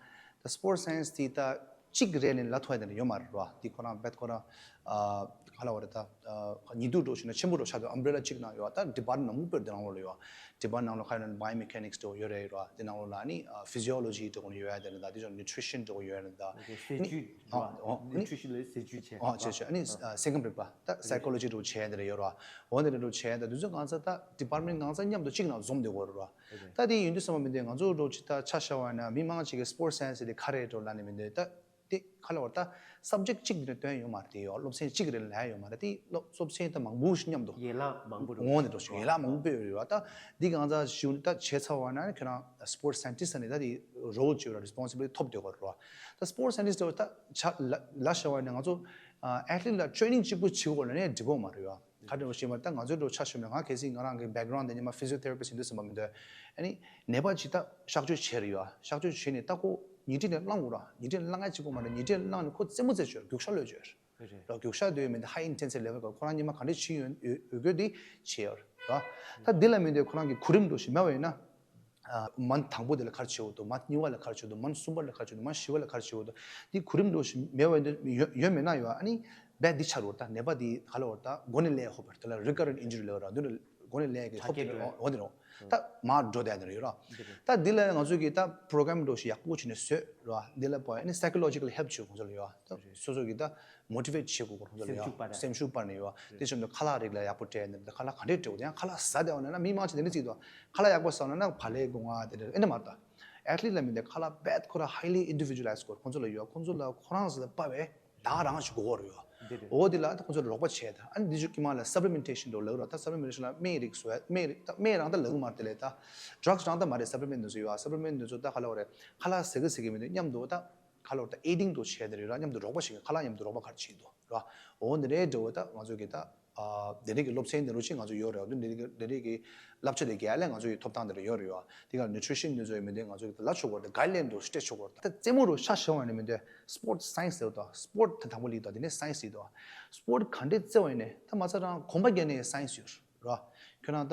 ད་sports science དེ་ད་གཅིག་རེད་ནི་ལབ་ཐུབ་ཡ་དེ་འདྲ་ཡོད་མ་རེད་ར། འདི་ཁོ་རང་རྦད་ཁོ་རང་ཨ་ག་ལབ་དགོས་རེད། ད་ཨ་ཉི་གདུགས་འདྲ་བོ་ཞིག་ན་ཆེན་པོ་འདྲ་བོ་ཆགས་འདུག umbrella གཅིག་ནང་ཡོད། ད་department མང་པོ་སྤོས་དེ་ནང་ལོགས་ལ་ཡོད། department ནང་ལོགས་ཁ་ཡོད་ན་biomechanics འདྲ་བོ་ཡོད་རེད་ར། དེ་ནང་ལོགས་ལ་ནི་physiology འདྲ་བོ་ནི་ཡོད་ཡ་དེ་རེད། ད་དེ་ཚོ་nutrition འདྲ་བོ་ཡོད་རེད། ད་ཟས་བཅུད་ཨ་ཨ་nutrition ལ་ཟས་བཅུད་བྱས་ཨ་བྱས་བྱས། ཨ་ནི་སེམས་ཁམས་རིག་པ་ད་psychology འདྲ་བོ་བྱས་ཡ་དེ་རེད་ཡོད་ར། འོ་དེ་འདྲ་འདྲ་བོ་བྱས་ཡ་ད་དེ་ཚོ་གང་ཚ་ད་department གང་ཚ་མཉམ་དུ་གཅིག་ནང་འཛོམས་བསྡད་ཡོད་རེད་ར། ད་དེ་ཡིན་དུས་ཙམ་པ་མི་འདུག་ང་ཚོ་འདྲ་བོ་ཅིག་ད་ཆ་བཞག་པ་ཡིན་ན་མི་མང་ཅིག་གིས་sports science དེ་ག་རེ་འདྲ་བོ་ལབ་ནས་མི་འདུག་ད་དེ་ག་ལབ་དགོས་རེད། ད་subject གཅིག་ནས་བཏོན་ཡོད་མ་རེད། དེ་ཡོད་སློབ་ཚན་གཅིག་རེད་ལབ་ཡ་ཡོད་མ་རེད། དེ་སློབ་སློབ་ཚན་ད་མང་པོ་ཞིག་མཉམ་དུ་ཡན་ལག་མང་པོ་འགྲོ་ངོ་ནས་འགྲོ་ཞིག་ཡན་ལག་མང་པོ་སྤོས་ཡོད་རེད་བ། ད་འདི་གང་ཚ་ཞུ་ད་བྱས་ཚར་བ་ན་ཁྱོད་རང་sports scientist ནས་ད་དེ་role ཅིག་ཡོད་ར། responsibility ཐོབ་བསྡད་ཡོད་རེད་བ། ད་sports scientist འདྲ་བོ་ད་ཆ་ལ་ལ་བྱ་བ་ནས་ང་ཚོ་athlete ལ་training གཅིག་པུ་བྱེད་དགོས་ལབ་ནས་འགྲིག་གི་མ་རེད་བ། ག་འདྲ་བོ་ཞིག་མ་ད་ང་ཚོའི་འགྲོ་ཆ་ཞུ་ན་ང་གལ་སྲིད་ང་རང་གི་background དེ་ཉི་མ་physiotherapist ཡིན་དུས་ཙམ་པ་མི་འདུག་ཨ་ནི་ནད་པ་ཅིག་ད་གཤག་བཅོས་བྱས་རེད་བ། གཤག་བཅོས་བྱས་ནས་ད་ཁོ་ཉལ་ཁྲི་ནས་བསླང་དགོས་ར། ཉལ་ཁྲི་ནས་བསླང་ཡ་གཅིག་པོ་མ་རེད། ཉལ་ཁྲི་ནས་བསླངས་ནས་ཁོ་རྩེད་མོ་རྩེ་བཅུག་རྒྱུག་ཤར་གློད་བཅུག་རེད། ར་རྒྱུག་ཤར་དུས་མི་འདུག high intensity level ག་ཁོ་རང་ཉི་མ་ག་འདྲ་བྱེད་ཡོད་ཡོད་དགོས་དེ་བྱས་ཡོད་རེད་བ། ད་འདི་ལ་མི་འདུག་ཁོ་རང་གི་གོ་རིམ་འགྲོ་ཞིག་མེད་པ་ཡིན་ན། མན་དང་པོ་དེ་ལ་ག་རེ་བྱེད་དགོས་འདུག་མན་གཉིས་པ་ལ་ག་རེ་བྱེད་དགོས་འདུག་མན་གསུམ་པ་ལ་ག་རེ་བྱེད་དགོས་འདུག་མན་བཞི་པ་ལ་ག་རེ་བྱེད་དགོས་འདུག་འདི་གོ་རིམ་འགྲོ་ཞིག་མེད་པ་ཡོད་མེད་ན་ཡོད། ཨ་ནི་རྦད་འདི་ཆགས་རེད་བ། ད་ནད་པ་འདི་ག་ལ་བར་ད་མགོ་ནས་སླེབས་ཡ་ཧོ་བར་དེ་ལ་recurrent injury ལབ་ར། འདི་ལ་མགོ་ནས་སླེབས་ཡ་གི་ཧོབ་དེ་རེད། འོ་འདི་རེད། ད་མར་འགྲོ་བསྡད་ནི་རེད་ར། ད་འདི་ལ་ང་ཚོས་ཀྱི་ད་program འགྲོ་ཞིག་ཡག་པོ་བྱས་ནས་བཟོས་ར། འདི་ལ་བ་ཨ་ནི་psychological help བྱེད་དགོས་ཚོད་ལ་ཡོད། ད་སོ་སོ་གི་ད་motivate བྱེད་དགོས་ཁོང་ཚོ་ལ་ཡ་སེམས་ཤུགས་སྤར་ནས་ཡོད། དེ་བཞིན་དུ་ཁ་ལག་རིགས་ལ་ཡག་པོ་སྤྲད་ནས་ད་ཁ་ལག་ག་འདྲས་སྤྲད་དགོས། དེ་ཡང་ཁ་ལག་ཟ་བསྡད་པ་ན་ན་མི་མང་ཆེ་དེ་འདྲས་བརྩིས་འདུག་ཁ་ལག་ཡག་པོ་ཟ་བ་ན་ན་བག་ལེབ་སྒོ་ང་དེ་འདྲས་ཨེ་འདྲས་མ་རེད། ད་athlete ལ་མི་འདི་ཁ་ལག་རྦད་ཁོ་ར་highly individualized དགོས། ཁོང་ཚོ་ལ་ཡོད། ཁོང་ཚོ་ལ་ཁོ་རང་ཚོ་ལ་དཔའ་བའི་ད་རང་ཞིག་དགོས་རེད་ཡོད། འོ་དེ་ལ་ད་ཁོང་ཚོ་ལ་རོགས་པ་བྱས། ད་ཨ་ནི་འདི་ཚོ་དཀྱིལ་མ་ལ་supplementation འགྲོ་ལབ་ར། ད་supplementation ལ་སྨན་རིགས་བཟོ་ཡ། སྨན་རིགས་ད་སྨན་རང་ད་ལབ་གི་མ་རེད། དེ་ལས་ད་drugs རང་ད་མ་རེད། supplement འདི་ཚོ་ཡོད། supplement འདི་ཚོ་ད་ག་ལབ་རེད། ཁ་ལག་ཟ་གི་ཟ་གི་མི་འདུག་མཉམ་དུ་ད་ག་ལོར་ད་aiding འགྲོ་བྱས་དེ་རེད་ར། མཉམ་དུ་རོགས་པ་བྱེད་མཁན། ཁ་ལག་མཉམ་དུ་རོགས་པ་ག་རེ་བྱེད་འདུག་ར། འོ་འདི་རེད་འདྲ་བོ་ད་ང་ཚོ་གི་ད་ཨ་དེ་རིགས་ཀྱི་སློབ་ཚན་འདི་རུ་ཅིག་ང་ཚོ་ཡོད་རེད། འོ་འདི་རིགས་ཀྱི་དེ་རིགས་ཀྱི་བསླབ་བྱ་དེ་རྒྱག་ལས་ང་ཚོ་ཡི་ཐོབ་ཐང་འདི་རུ་ཡོད་རེད་ཡོད། དེ་ག་nutrition འདི་ཚོ་ཡི་མི་འདི་ང་ཚོ་གི་ད་ལ་ཆོག་གོ་རེད། guideline འདྲ་བོ་སྤྲད་ཆོག་གོ་རེད། ད་རྩེད་མོ་རུ་ཤ་ཞེན་བ་ནི་མི་འདི་sport science ཟེར་བ་ད་sport ད་དང་པོ་ལི་ད་དེ་ནས་science ཡི་ད་sport ག་འདྲས་རྩེ་བ་ཡིན་ནས་ད་མ་ཚད་རང་གོམ་པ་རྒྱག་ནས་science ཡོད་རེད། ར། ཁྱོད་རང་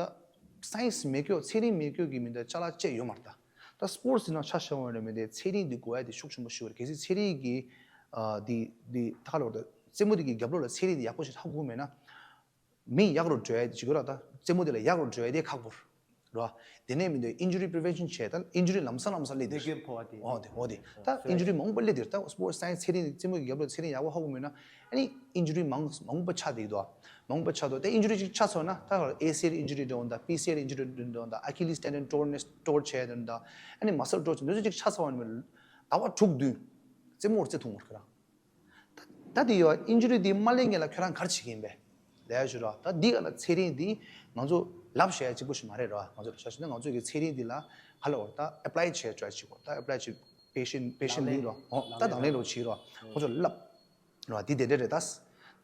ད་science མེད་སྐྱོ་ཚན་རིག་མེད་སྐྱོ་གི་མི་འདི་ཅ་ལག་བཅས་ཡོད་མ་རེད་ད། ད་sports ནང་ཆ་བཞག་པ་ཡིན་ན་མི་འདི་ཚན་རིག་འདི་དགོས་ཡ་དེ་ཤུགས་ཆེན་པོ་ཞིག་རེད། གལ་སྲིད་ཚན་རིག་གི་ཨ་འདི་འདི་ད་ག་ལོར་ད་རྩེད་མོ་འདི་གི་རྒྱབ་ལོགས་ལ་ཚན་རིག་འདི་ཡག་པོ་ཞིག་ཧ་གོ་མེད་ན་མི་ཡག་རུ་འགྲོ་ཡ་དེ་ཅིག་ར། ད་རྩེད་མོ་འདི་ལ་ཡག་རུ་འགྲོ་ཡ་དེ་ཁག་པོ་རེད། ར། དེ་ནས་མི་འདི་injury prevention བྱས། ད་injury ལམ་སང་ལམ་སང་སླེབས་དེ་རེད། འོ་དེ་འོ་དེ་ད་injury མང་པོ་སླེབས་དེ་རེད། ད་sports science ཚན་རིག་རྩེད་མོ་གི་རྒྱབ་ལོགས་ཚན་རིག་ཡག་པོ་ཧ་གོ་མེད་ན་ཨ་ནི་injury མང་མང་པོ་ཆགས་དེ་འདུག་མང་པོ་ཆགས་འདུག་ད་injury ཅིག་ཆགས་སོང་ན་ད་ACL injury འདྲ་བོ་ད་PCL injury འདྲ་བོ་ད་Achilles tendon torn tore བྱས་འདྲ་བོ་ད་ཨ་ནི་muscle tore བྱས་འདྲ་བོ་ཅིག་ཆགས་སོང་བ་ནི་ཟླ་བ་དྲུག་བདུན་རྩེད་མོ་རྩེ་ཐུབ་མ་རེད་ཁྱོད་རང་། ད་ ད་དེ་ཡོད་ཨིན་ཇུ་རི་དེ་མ་སླེབས་སྔོན་ལ་ཁྱོད་རང་ག་རེ་བྱེད་ཀྱི་ཡིན་པས་ལབ་ཡ་ཞུ་རོགས། ད་འདི་ག་ལ་ཚན་རིག་འདི་ང་ཚོ་ལབ་བཤད་ཡ་གཅིག་པོ་ཞིག་མ་རེད་རོགས། ང་ཚོ་ལ་ཆ་བཞག་ན་ང་ཚོ་གི་ཚན་རིག་འདི་ལ་ག་ལ་བར་ད་ཨེ་པ་ལའི་བྱེད་ཡ་ཅིག་གོ། ད་ཨེ་པ་ལའི་བྱེད་པེ་ཤན་པེ་ཤན་ལིང་རོགས། ད་དང་ལེན་རོགས་བྱེད་རོགས། ཁོ་ཚོ་ལབ་རོགས། འདི་དེ་འདྲ་རེད་ད།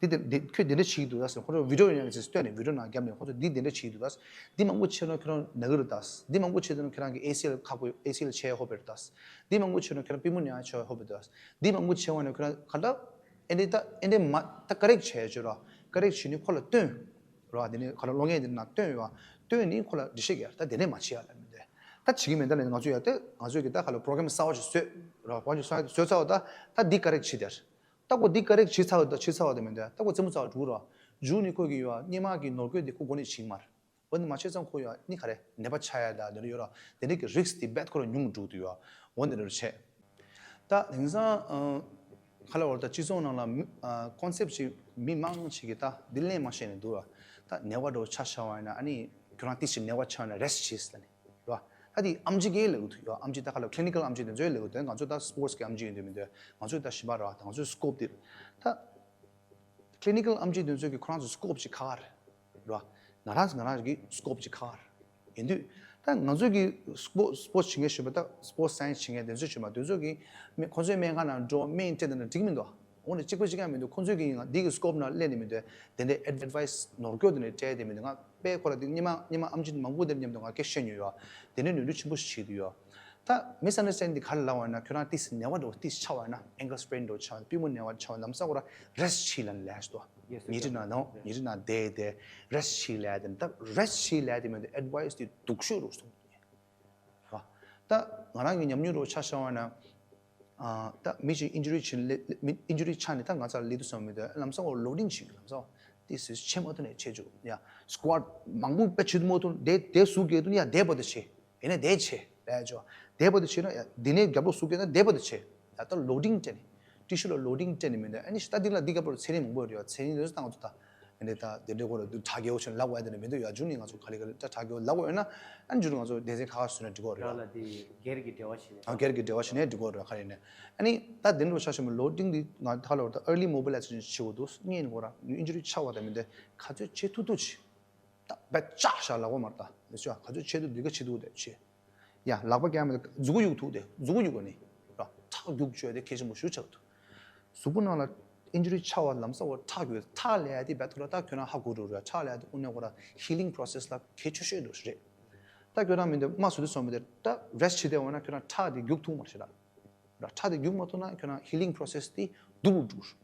འདི་དེ་འདི་ཁྱོད་དེ་འདྲ་བྱེད་ཀྱི་འདུག་ད་ཟེར། ཁོ་ཚོ་བི་ཌི་ཡོ་ཡང་ཅིག་སྟོན་ནས་བི་ཌི་ཡོ་ནང་བརྒྱབ་ནས་ཁོ་ཚོ་འདི་དེ་འདྲ་བྱེད་ཀྱི་འདུག་ད། འདི་མང་པོ་བྱས་ན་ཁྱོད་རང་ན་གི་རེད་ད། འདི་མང་པོ་བྱས་ན་ཁྱོད་རང་གི་ཨེ་སི་ཨེལ་ཁག་པོ་ཨེ་སི་ཨེལ་བྱས་ཧོབ་རེད་ད། འདི་མང་པོ་བྱས་ན་ཁྱོད་རང་པུས་མོ་ནས་ཡང་བྱས་ཧོབ་རེད་ད། འདི་མང་པོ་བྱས་བ་ནས་ཁྱོད་རང་ག་འདྲ། ཨེ་འདྲ་ད་ཨེ་འདྲ་མ་ད་ཀ་རེག་བྱས་བྱོས་ར། ཀ་རེག་བྱས་ནས་ཁོ་ལ་སྟོན། ར་དེ་ནས་ཁོ་ལ་གློག་བརྙན་དེ་ནང་སྟོན་ཡོད། སྟོན་ནས་ཁོ་ལ་འགྲེལ་བཤད་རྒྱག་ད་དེ་ནས་མ་བྱེད་ཡ་ལ་མི་འདོད། ད་བྱེད་ཀྱི་མེད་ད་ལས་ང་ཚོ་ཡ་ད་ང་ཚོས་ཀྱི་ད་ཁ་ལ་པོ་རོ་གྷ་རམ་གསར་བ་ཞིག་བཟོས། ར་པོ་རོ་གྷ་རམ་གསར་བ་བཟོས་ཚར་བ་ད་ད་འདི་ཀ་རེག་བྱེད་དེར། ད་ཁོ་འདི་ཀ་རེག་བྱེད་ཚར་བ་ད་བྱེད་ཚར་བ་ད་མི་འདོད། ད་ཁོ་རྩེད་མོ་ཚར་བ་འགྲུག་ར། འཇུག་ནས་ཁོ་གི་ཡོད་སྔོན་མ་གི་ནོར་བཀོད་དེ་ཁོ་འགོ་ནས་བྱེད་ཀྱི་མ་རེད། འོ་ནི་མ་བྱས་ཙང་ཁོ་ཡོད་ནི་ག་རེ་ནད་པ་ཆགས་ཡ་ད་འདི་འདྲ་ཡོད་ར། དེ་འདྲ་གི་རིགས་དེ་རྦད་ཁོ་ར་ཉུང་འགྲོ་དུ་ཡོད། འོ་འདི་འདྲ་བྱས། ད་དེང་སང་ཁ་ལ་བར་ད་སྤྱི་ཚོགས་ནང་ལ་ཀོན་སེབ་ཅིག་མི་མང་ཞིག་གིས་ད་འདི་ལན་མ་ཤེས་ནས་འདུག་ར། ད་ནད་པ་འགྲོ་ཆ་བཞག་པ་ཡིན་ན་ཨ་ནི་ཁྱོད་རང་ཏི་ཞིག་ནད་པ་ཆགས་ན་རེ་སི་ཊི་བྱེད་ཟེར་ནས་ར། ད་དེ་ཨམ་ཆི་གིས་ལབ་གི་འདུག་ཡོད། ཨམ་ཆི་ད་ཁ་ལ་ཀི་ལི་ནི་ཀལ་ཨམ་ཆི་དེ་ཚོས་ལབ་གི་འདུག་ང་ཚོ་ད་སི་པོར་ཊི་གི་ཨམ་ཆི་ཡིན་འདུག་མི་འདུག་ང་ཚོ་ད་ཞིམ་པ་ར་ད་ང་ཚོའི་སི་ཀོབ་དེ་ད། ཀི་ལི་ནི་ཀལ་ཨམ་ཆི་དེ་ཚོ་གི་ཁོ་རང་ཚོ་སི་ཀོབ་ཅིག་ཁག་རེད་ར། ང་རང་ང་རང་གི་སི་ཀོབ་ཅིག་ཁག་རེད། ཡིན་དུས་ད་ང་ཚོ་གི་སི་པོ་སི་པོ་བྱེད་མཁན་ཞུས་པ་ད་སི་པོ་སའེན་སི་བྱེད་མཁན་དེ་ཚོ་ཞུས་པ་དེ་ཚོ་གི་མི་ཁོ་ཚོའི་སྨན་ཁང་ནང་འགྲོ་སྨན་སྤྲད་དེ་ན་འགྲིག་མི་འདུག་འོ་ནི་གཅིག་པ་གཅིག་ཀྱང་མི་འདུག་ཁོ་ཚོས་གི་ང་འདི་གི་སི་ཀོབ་ནང་སླེབས་ནས་མི་འདུག་དེ་འདྲའི་ཨེ་ཌ་ཝའི་སི་ནོར་སྐྱོ་དེ་འདྲ་སྤྲད་དེ་མི་འདུག་ང་དཔེ་ཁོ་ར་དེ་ཉི་མ་ཉི་མ་ཨམ་ཆི་མང་པོ་དེ་མཉམ་དུ་ང་སྐད་བཤད་མྱོང་ཡོད། དེ་ནས་ནུས་འབྲུ་ཆེན་པོ་ཞིག་བྱེད་དུ་ཡོད། ད་མི་སི་ཨན་ཌར་སི་ཊེན་ཌིང་དེ་ག་རེ་ལབ་པ་ཡིན་ན་ཁྱོད་རང་ཏིས་ནད་པ་འགྲོ་ཏིས་ཆགས་པ་ཡིན་ན་ཨེང་ཀལ་སི་པི་རེན་འགྲོ་ཆགས་པ་པུས་མོ་ནད་པ་ཆགས་པ་ལམ་སང་ཁོ་ར་རེ་སི་ཊི་བྱེད་ལབ་ནས་ལབ་ཡ་ཞིག་འདུག་ཉལ་ཁྲི་ནང་ནང་ཉལ་ཁྲི་ནང་བསྡད་དེ་རེ་སི་ཊི་བྱེད་ལབ་ཡ་དེ་ད་རེ་སི་ཊི་བྱེད་ལབ་ཡ་དེ་མིན་དུ་ཨེ་ཌ་ཝའི་སི་དེ་སྡུག་ཤོས་རུ་སོང་། ད་ང་རང་གི་ཉམས་མྱོང་རུ་ཆ་བཞག་པ་ཡིན་ན། ད་མི་གཅིག་ཨིན་ཇུ་རི་ཕྱིན་ལེ་མི་ཨིན་ཇུ་རི་ཆགས་ནས་ད་ང་ཚར་ལི་དུ་སོང་མི་དུ་ལམ་སང་འོ་ལོ་ཌིང་བྱེད་ལམ་སང་འོ་ཏིས་སུ་ཆེ་མ་ཐུ་ནས་ཆེ་བཅུག་ཡ་སི་ཀོ་ཝཊ་མང་པོ་དཔེ་བྱེད་དུ་མ་ཐུ་དེ་དེ་སུ་གེ་དུ་ཡ་དེ་བ་དུ་ཆེ། ཡིན་ན་དེ་ཆེ་ལས་ཆོ། དེ་བ་དུ་ཆེ་ན་ཡ་དེ་ནས་རྒྱབ་ལོག་སུ་གེ་ན་དེ་བ་དུ་ཆེ། ད་ལྟ་ལོ་ཌིང་སྤྲད་ནས་ཏི་ཤུ་ལ་ལོ་ཌིང་སྤྲད་ནས་མི་འདུག་ཨ་ནི་ཤི་ད་འདི་ལ་འདི་ག་པར་ཚེ་རིང་མང་པོ་ཡོད་རེད་ཡ། ཚེ་རིང་དུ་ད་ང་ཚོ་ད་ཨ་ནི་ད་དེ་འདྲའི་སྐོར་ལ་དུ་དྲ་རྒྱའོ་ཆེན་ལབ་བ་དེ་ནི་མི་འདུག་ཡ། འཇུ་ནི་ང་ཚོ་ག་ལེ་ག་ལེ་ད་དྲ་རྒྱའོ་ལབ་བ་ཡོད་ན་ཨ་ནི་འཇུ་ནི་ང་ཚོ་སྡེ་ཚན་ཁ་ཁ་སུ་ནས་འགྲིག་གོ་རེད་རང་ཡ། ལ་དེ་སྒེར་གྱི་འབྲེལ་བ་བྱས་ནས། ཨ་སྒེར་གྱི་འབྲེལ་བ་བྱས་ནས་འགྲིག་གོ་རེད་ག་རེ་ནས། ཨ་ནི་ད་དེ་འདྲ་ཆ་ཤོས་མི་ལོ་ཌིང་འདི་ང་ད་ལ་བར་ད་early mobilization་བྱེད་དགོས་འདུག་སྔོན་ནས་ཁོ་རང་ཨིན་ཇུ་རི་ཆགས་པ་དང་མི་འདྲ་ག་ཚོད་བྱེད་ཐུབ་ཐུབ་བྱེད། ད་བད་ཅག་ཤ་ལག་པ་མར་ད་ལས་ཤོ་ག་ཚོད་ཆེ་དུ་འདི་ག་ཆེ་དུ་དེ་ཆེ། ཡ་ལག་པ་རྒྱག་མི་ད་མཛུ་གུ་གཡུག་ཐུག་དེ་མཛུ་གུ་གཡུག་ག་ནི་ར་ཁྲག་རྒྱུག་བཅོས་དེ་གལ་ཆེན་པོ་ཞུ་ཆགས་ཐུ། གཟུགས་པོ་ནང་ལ་ཨིན་ཇུ་རི་ཆགས་པ་ལམ་སང་བ་ཁྲག་རྒྱུག་ཁྲག་ལས་ཡ་དེ་བད་ཐུ་ར་ད་ཁྱོད་རང་ཧ་གོ་རུ་ར་ཁྲག་ལས་ཡ་དེ་དབུ་ནས་གོ་ར་healing process་ལ་གལ་ཆེ་ཤོས་འདུག་རེད། ད་ཁྱོད་རང་མི་འདི་དམའ་སུ་དུ་སོང་མི་འདི་ད་rest་བྱེད་དེ་འོ་ན་ཁྱོད་རང་ཁྲག་དེ་རྒྱུག་ཐུག་མ་རེད་ར། ར་ཁྲག་དེ་རྒྱུག་མ་ཐུབ་ན་ཁྱོད་རང་healing process་དེ་སྡུག་རུ་འགྲོ།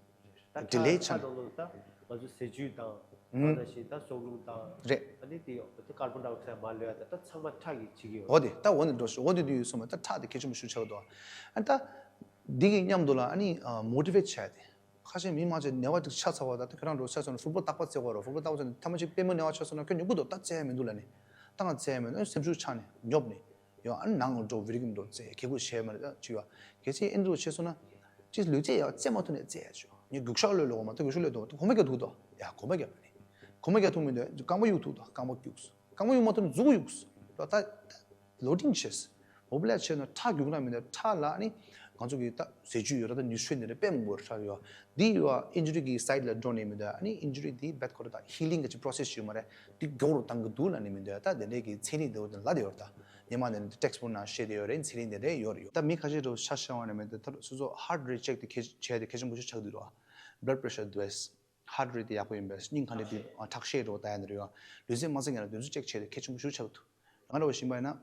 ད་delay་ཆགས་ཁྲག་ནས་ད་ལོ་ད་ང་ཚོ་ཟས་བཅུད་དང་ཨུམ་ད་ཞིག་ད་སྲོག་རླུང་དང་རེད། ཨ་ནི་དེ་ད་carbon dioxide་མ་ལོས་ད་ད་ཚང་མ་ཁྲག་གིས་བྱེད་ཀྱི་ཡོད། འོ་དེ་ད་འོ་ནི་འགྲོ་ཤོག་འོ་དེ་དུས་ཡོད་སོང་མ་ད་ཁྲག་དེ་གལ་ཆེན་པོ་ཞིག་ཆགས་འདུག་ཨ་ད་འདི་གི་མཉམ་དུ་ལ་ཨ་ནི་motivate་བྱས་ཏེ་ཁ་ཤས་མི་མང་ཆེ་ནད་པ་ཅིག་ཆགས་ཚར་བ་ད་ད་ཁྱོད་རང་འགྲོ་ཆགས་སོང་ན་ཧྥུ་ཊི་བོལ་རྟག་པར་རྩེ་དགོས་རོ། ཧྥུ་ཊི་བོལ་རྟག་པར་རྩེ་ནས་ཐ་མ་ཅིག་པུས་མོ་ནད་པ་ཆགས་སོང་ན་ཁྱོད་མྱུ་གུ་དོ་ད་རྩེ་ཡ་མི་འདུག་ལ་ནི་ད་ང་རྩེ་ཡ་མི་འདུག་སེམས་ཤུགས་ཆག་ནས་ཉོབ་ནས། ཡང་ཨ་ནི་ནང་ལ་འགྲོ་བི་རི་ཀིམ་འགྲོ་རྩེ་ཁེ་ཁུ་བྱས་མ་རེད་ད་ཅི་ཡོད། གལ་སྲིད་ཨེ་འདྲ་བྱས་སོང་ན། ཅིས་ལུས་རྩལ་ཡང་རྩེ་མ་ཐུབ་ནས་རྩེ་ཡ་ཅི་ཡོད། ངས་རྒྱུག་ཤར་ལོས་ལོག་མ་ཐུབ་རྒྱུག་ཤར་ལོས་ཐུབ་མ་ཐུབ་གོམ་པ་རྒྱག་ཐུབ་དོ། ཡ་གོམ་པ་རྒྱག་པ་ནི། གོམ་པ་རྒྱག་ཐུབ་མི་འདུག་རྐང་པ་གཡུག་ཐུབ་དོ་རྐང་པ་གཡུག་སོང་། རྐང་པ་གཡུག་མ་ཐུབ་ན་མཛུ་གུ་གཡུག་སོང་། ད་ད་ལོ་ཌིང་བྱས། མོ་བི་ལའི་ཛི་བྱས་ན་ཁྲག་རྒྱུག་ན་མི་འདུག་ཁྲག་ལ་ནི། ང་ཚོ་གི་ད་ཟས་བཅུད་ཡོད་ར་ད་ནུས་ཤུགས་འདི་རེད་པད་མོ་བོར་ཁྲག་ཡོད། འདི་ཡོད་ཨ་ཨིན་ཇུ་རི་གི་སའིཌ་ལ་འགྲོ་ནས་མི་འདུག་ཨ་ནི་ཨིན་ཇུ་རི་འདི་རྦད་ཁོ་ར་ད་ཧི་ལིང་གི་ཅིག་པོ་རོ་སེ་སི་ཡོད་མ་རེད། འདི་མགྱོགས་རུ་བཏང་གི་འདུག་ལབ་ནས་མི་འདུག་ད་དེ་འདྲའི་གི་ཚན་རིག་འདི་འོ་དེ་ལ་དེ་ཡོད་ར་ད། ཉི་མ་འདི་ནི་ཊེག་སི་བུག་ནང་བཤད་དེ་ཡོད་རེད། ཚན་རིག་འདི་འདྲའི་ཡོད་རེད་ཡོད། ད་མི་ཁ་ཤས་རུ་ཤ་ཤ་བ་ནས་མི་འདུག་ད་སོ་སོ་ཧར་ཊི་རེ་ཊི་ཅེག་དེ་གལ་བྱས་དེ་གལ་ཆེན་པོ་ཞིག་ཆགས་འདུག་ར། བྷི་ལཌ་པེ་རེ་ཤར་འདུག་ཨེ། ཧར་ཊི་རེ་ཊི་དེ་ཡག་པོ་ཡིན་པས་སྙིང་ག་འདྲ་འདུག་ཨ་ཁྲག་ཤེད་འགྲོ་ད་ཡ་འདི་རེད་ཡོད། ལུས་རྩལ་མ་རྩེ་ངན་ལ་དེ་ཚོ་ཅེག་བྱས་དེ་གལ་ཆེན་པོ་ཞིག་ཆགས་འདུག་ང་ར་བ་ཞིམ་པ་ཡིན་ན།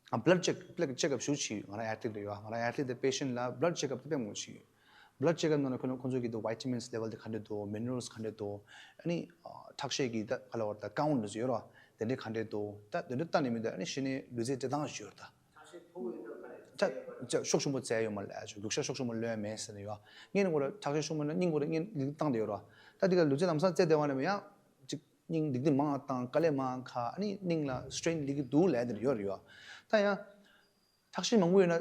ཨ་བྷི་ལཌ་ཅེག་བྷི་ལཌ་ཅེག་ཨབ་ཞུ་ཆི་ཡོད། ང་རང་ཨེ་ཐི་ལིཊ་རེད་ཡོད། ང་རང་ཨེ་ཐི་ལིཊ་དེ་པེ་ཤེན་ལ་བྷི་ལཌ་ཅེག་ཨབ་དེ་དཔེ་མང་པོ་ཞིག་ཡོད། བྷི་ལཌ་ཅེག་ཨབ་ནང་ལ་ཁོ་ཁོ་ཚོ་གི་དེ་ཝི་ཊ་མིན་ལེ་ཝལ་དེ་ག་འདྲ་འདུག་མི་ནི་རལ་སི་ག་འདྲ་འདུག་ཨ་ནི་ཁྲག་ཤེད་ཀྱི་ད་ག་ལ་བར་ད་ཀའུན་ཊི་ཟེར་ཡོད་ར། དེ་འདྲ་ག་འདྲ་འདུག་ད་དེ་འདྲ་ལྟ་ནས་མི་འདུག་ཨ་ནི་གཞི་ནས་ལུས་རྩལ་སྤྲད་སྟངས་ཞིག་ཡོད་ར་ད། ཁྲག་ཤེད་མཐོ་བོ་ཡོད་ན་ག་རེ། ད་ཅག་ཤུགས་ཆེན་པོ་བཙལ་ཡོད་མ་རེད་ཨ་ཅག་རྒྱུག་ཤར་ཤུགས་ཆེན་པོ་ལོན་མེད་ཟེར་ནས་ཡོད། སྔོན་ཁོ་ར་ཁྲག་ཤེད་ཤུགས་མོ་ན་སྙིང་ཁོ་ར་སྙིང་ལིག་བཏང་བསྡད་ཡོད་ར། ད་དེ་ག་ལུས་རྩལ་ལམ་སང་བཙལ་བསྡད་པ་ནས་ཡང་ཅིག་སྙིང་ལིག་དེ་མང་བཏང་དཀའ་ལས་མང་ཁ་ཨ་ནི་སྙིང་ལ་སི་ཊེན་ལིག་གི་འདུག་ལབ་དེ་ཡོད་ར་ཡོད། ད་ཡང་ཁྲག་ཤེད་མང་པོ་ཡོད་ན་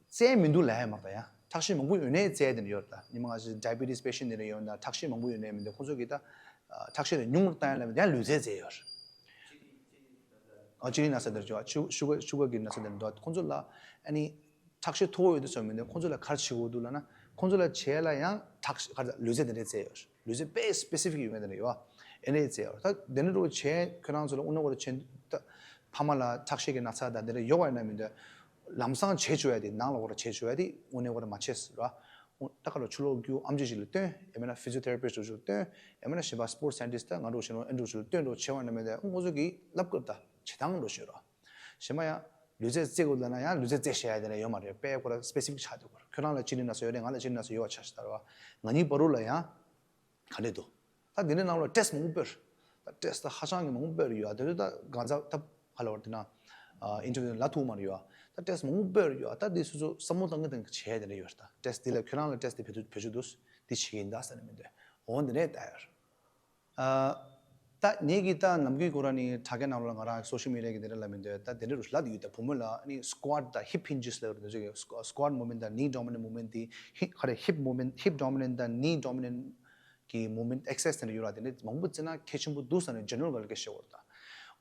བཙལ་མི་འདུག་ལབ་ཡ་མ་རེད་ད། ཡང་ཁྲག་ཤེད་མང་པོ་ཡོད་ནའི་བཙལ་དེ་ཡོད་ར་ད། ཉི་མ་ང་ཚོ་ཌའི་བི་ཊི་སི་པེ་ཤེན་དེ་འདྲ་ཡོད་ན་ཁྲག་ཤེད་མང་པོ་ཡོད་ནའི་མི་འདུག་ཁོ་ཚོ་གི་ད་ཁྲག་ཤེད་དེ་ཉུང་རུ་བཏང་ཡ་ལབ་ཡང་ལུས་རྩལ་བཙལ་ཡོད་ར། ཨ་ཅི་རིང་ན་ཚ་དེར་ཅོ་ཆུ་ཆུ་ག་ཆུ་ག་གི་ན་ཚ་དེར་འདུག་ཁོང་ཚོ་ལ་ཨ་ནི་ཁྲག་ཤེད་མཐོ་བོ་ཡོད་དུ་སོང་མི་འདུག་ཁོང་ཚོ་ལ་ག་རེ་བྱེད་དགོས་འདུག་ལབ་ན་ཁོང་ཚོ་ལ་བྱས་ལ་ཡང་ ཁྲག་ཤེད་ག་རེ་ལུས་རྩལ་དེ་འདྲས་རྩེ་ཡོད། ལུས་རྩལ་དཔེ་སི་པེ་སི་ཕིག་ཡོད་མཁན་དེ་འདྲ་ཡོད། ཨེ་འདྲས་རྩེ་ཡོད། ད་དེ་འདྲ་རུ་བྱས་ཁྱོད་རང་ཚོ་ལ་དབུ་ནོར་བར་ཆེན་ད་ཕ་མ་ལ་ཁྲག་ཤེད་ཀྱི་ན་ཚ་དང་དེ་འདྲ་ཡོད་པ་ཡིན་ན་མི་འདོད། ལམ་སང་བྱེད་བཅུག་ཡ་དེ་ནང་ལ་བར་བྱེད་བཅུག་ཡ་དེ་དབུ་ནོར་བར་མ་བྱེད་ཟེར་བ། ད་ག་ལ་ཆུ་ལོག་རྒྱུ་ཨམ་ཆི་ཞིག་ལ་སྟོན། ཡང་མིན་ན་ཕི་ཛི་ཡོ་ཐེ་ར་པི་སི་ཊི་ཞིག་ལ་སྟོན། ཡང་མིན་ན་གཞན་པ་སི་པོར་ཊི་སའེན་ཊིསི་ཊི་ད་ང་འདྲ་བོ་ཞིག་ནོ་ཨེ་འདྲ་བོ་ཞིག་ལ་སྟོན་འགྲོ་བྱེད་པ་ཡིན་ན་མི་འདོད། ཁོང་ཚོ་གིས་ལབ་སྐབས་ད་བྱེད་སྟངས་འགྲོ་བྱེད་རོགས། གཞན་པ་ཡང་ལུས་རྩལ་རྩེ་དགོས་ལབ་ན་ཡང་ལུས་རྩལ་རྩེ་བྱེད་ཡ་དེ་ལ་ཡོད་མ་རེད། དཔེ་ཁོ་ར་སི་པེ་སི་ཕིག་ཆགས་འདུག་གོ། ཁྱོད་རང་ལ་ལྕེ་རིགས་ན་ཚ་ཡོད་རེད། ང་ལ་ལྕེ་རིགས་ན་ཚ་ཡོད་པ་ཆགས་ཤག་ད་རེད་བ། ང་གཉིས་བར་དུ་ལ་ཡང་ག་འདྲས་འདུག་ད་དེ་འདྲའི་ནང་ལ་ཊེ་སི་མང་པོ་སྤེལ། ད་ཊེ་སི་ད་ཧ་ཅང་གི་མང་པོ་སྤེལ་ཡོད། དེ་ཚོ་ད་གང་ཚ་ད་ག་ལ་བར་དེ་ན་ཨིན་ཊར་བིའུ་ལ་ཐུག་མ་རེད་ཡོད། ད་ཊེ་སི་མང་པོ་སྤེལ་ཡོད། ད་དེ་སོ་སོ་བསམ་བློ་གཏོང་གི་དང་བྱས་དེ་འདྲ་ཡོད། ད་ཊེ་སི་དེ་ལ་ཁྱོད་རང་ལ་ཊེ་སི་དེ་བེད་སྤྱོད་བེད་སྤྱོད་འདུག་དེ་བྱེད་ཀྱི་ཡིན་ད་ཟེར་ནས་མི་འདོད། འོ་འདི་འདྲས་ད་ཡོད། ཨ། ད་ངེད་ཀྱིས་ད་ནམ་རྒྱུན་ཁོ་རང་ནི་དྲ་རྒྱ་ནང་ལ་ང་རང་སོ་ཤལ་མི་ཌི་ཡ་གི་དེ་འདྲ་ལ་མི་འདོད། ད་དེ་འདྲ་རུ་ལབ་ཡོད། ད་བུ་མོ་ལ་ནི་སི་ཀོ་ཊི་དང་ཧིབ་ཧིན་ཇི་སི་ལབ་རུ་འདི་ཚོ་གི་སི་ཀོ་ཊི་མུ་མེན་ཊི་དང་ནི་ཌོ་མི་ནེན་ཊི་མུ་མེན་ཊི་དེ་ཧི་ག་རེ་ཧིབ་མུ་མེན་ཊི་ཧིབ་ཌོ་མི་ནེན་ཊི་དང་ནི་ཌོ་མི་ནེན་ཊི་གི་མུ་མེན་ཊི་ཨེག་སེ་སི་དེ་འདྲ་ཡོད་ར། དེ་འདྲ་མང་པོ་བརྩི་ན་གལ་ཆེན་པོ་འདུག་ཟེར་ནས་ཇེ་ནེ་རལ་ག་ལ་སྐད་ཆ་བཤད་ཡོད་རེད། ད་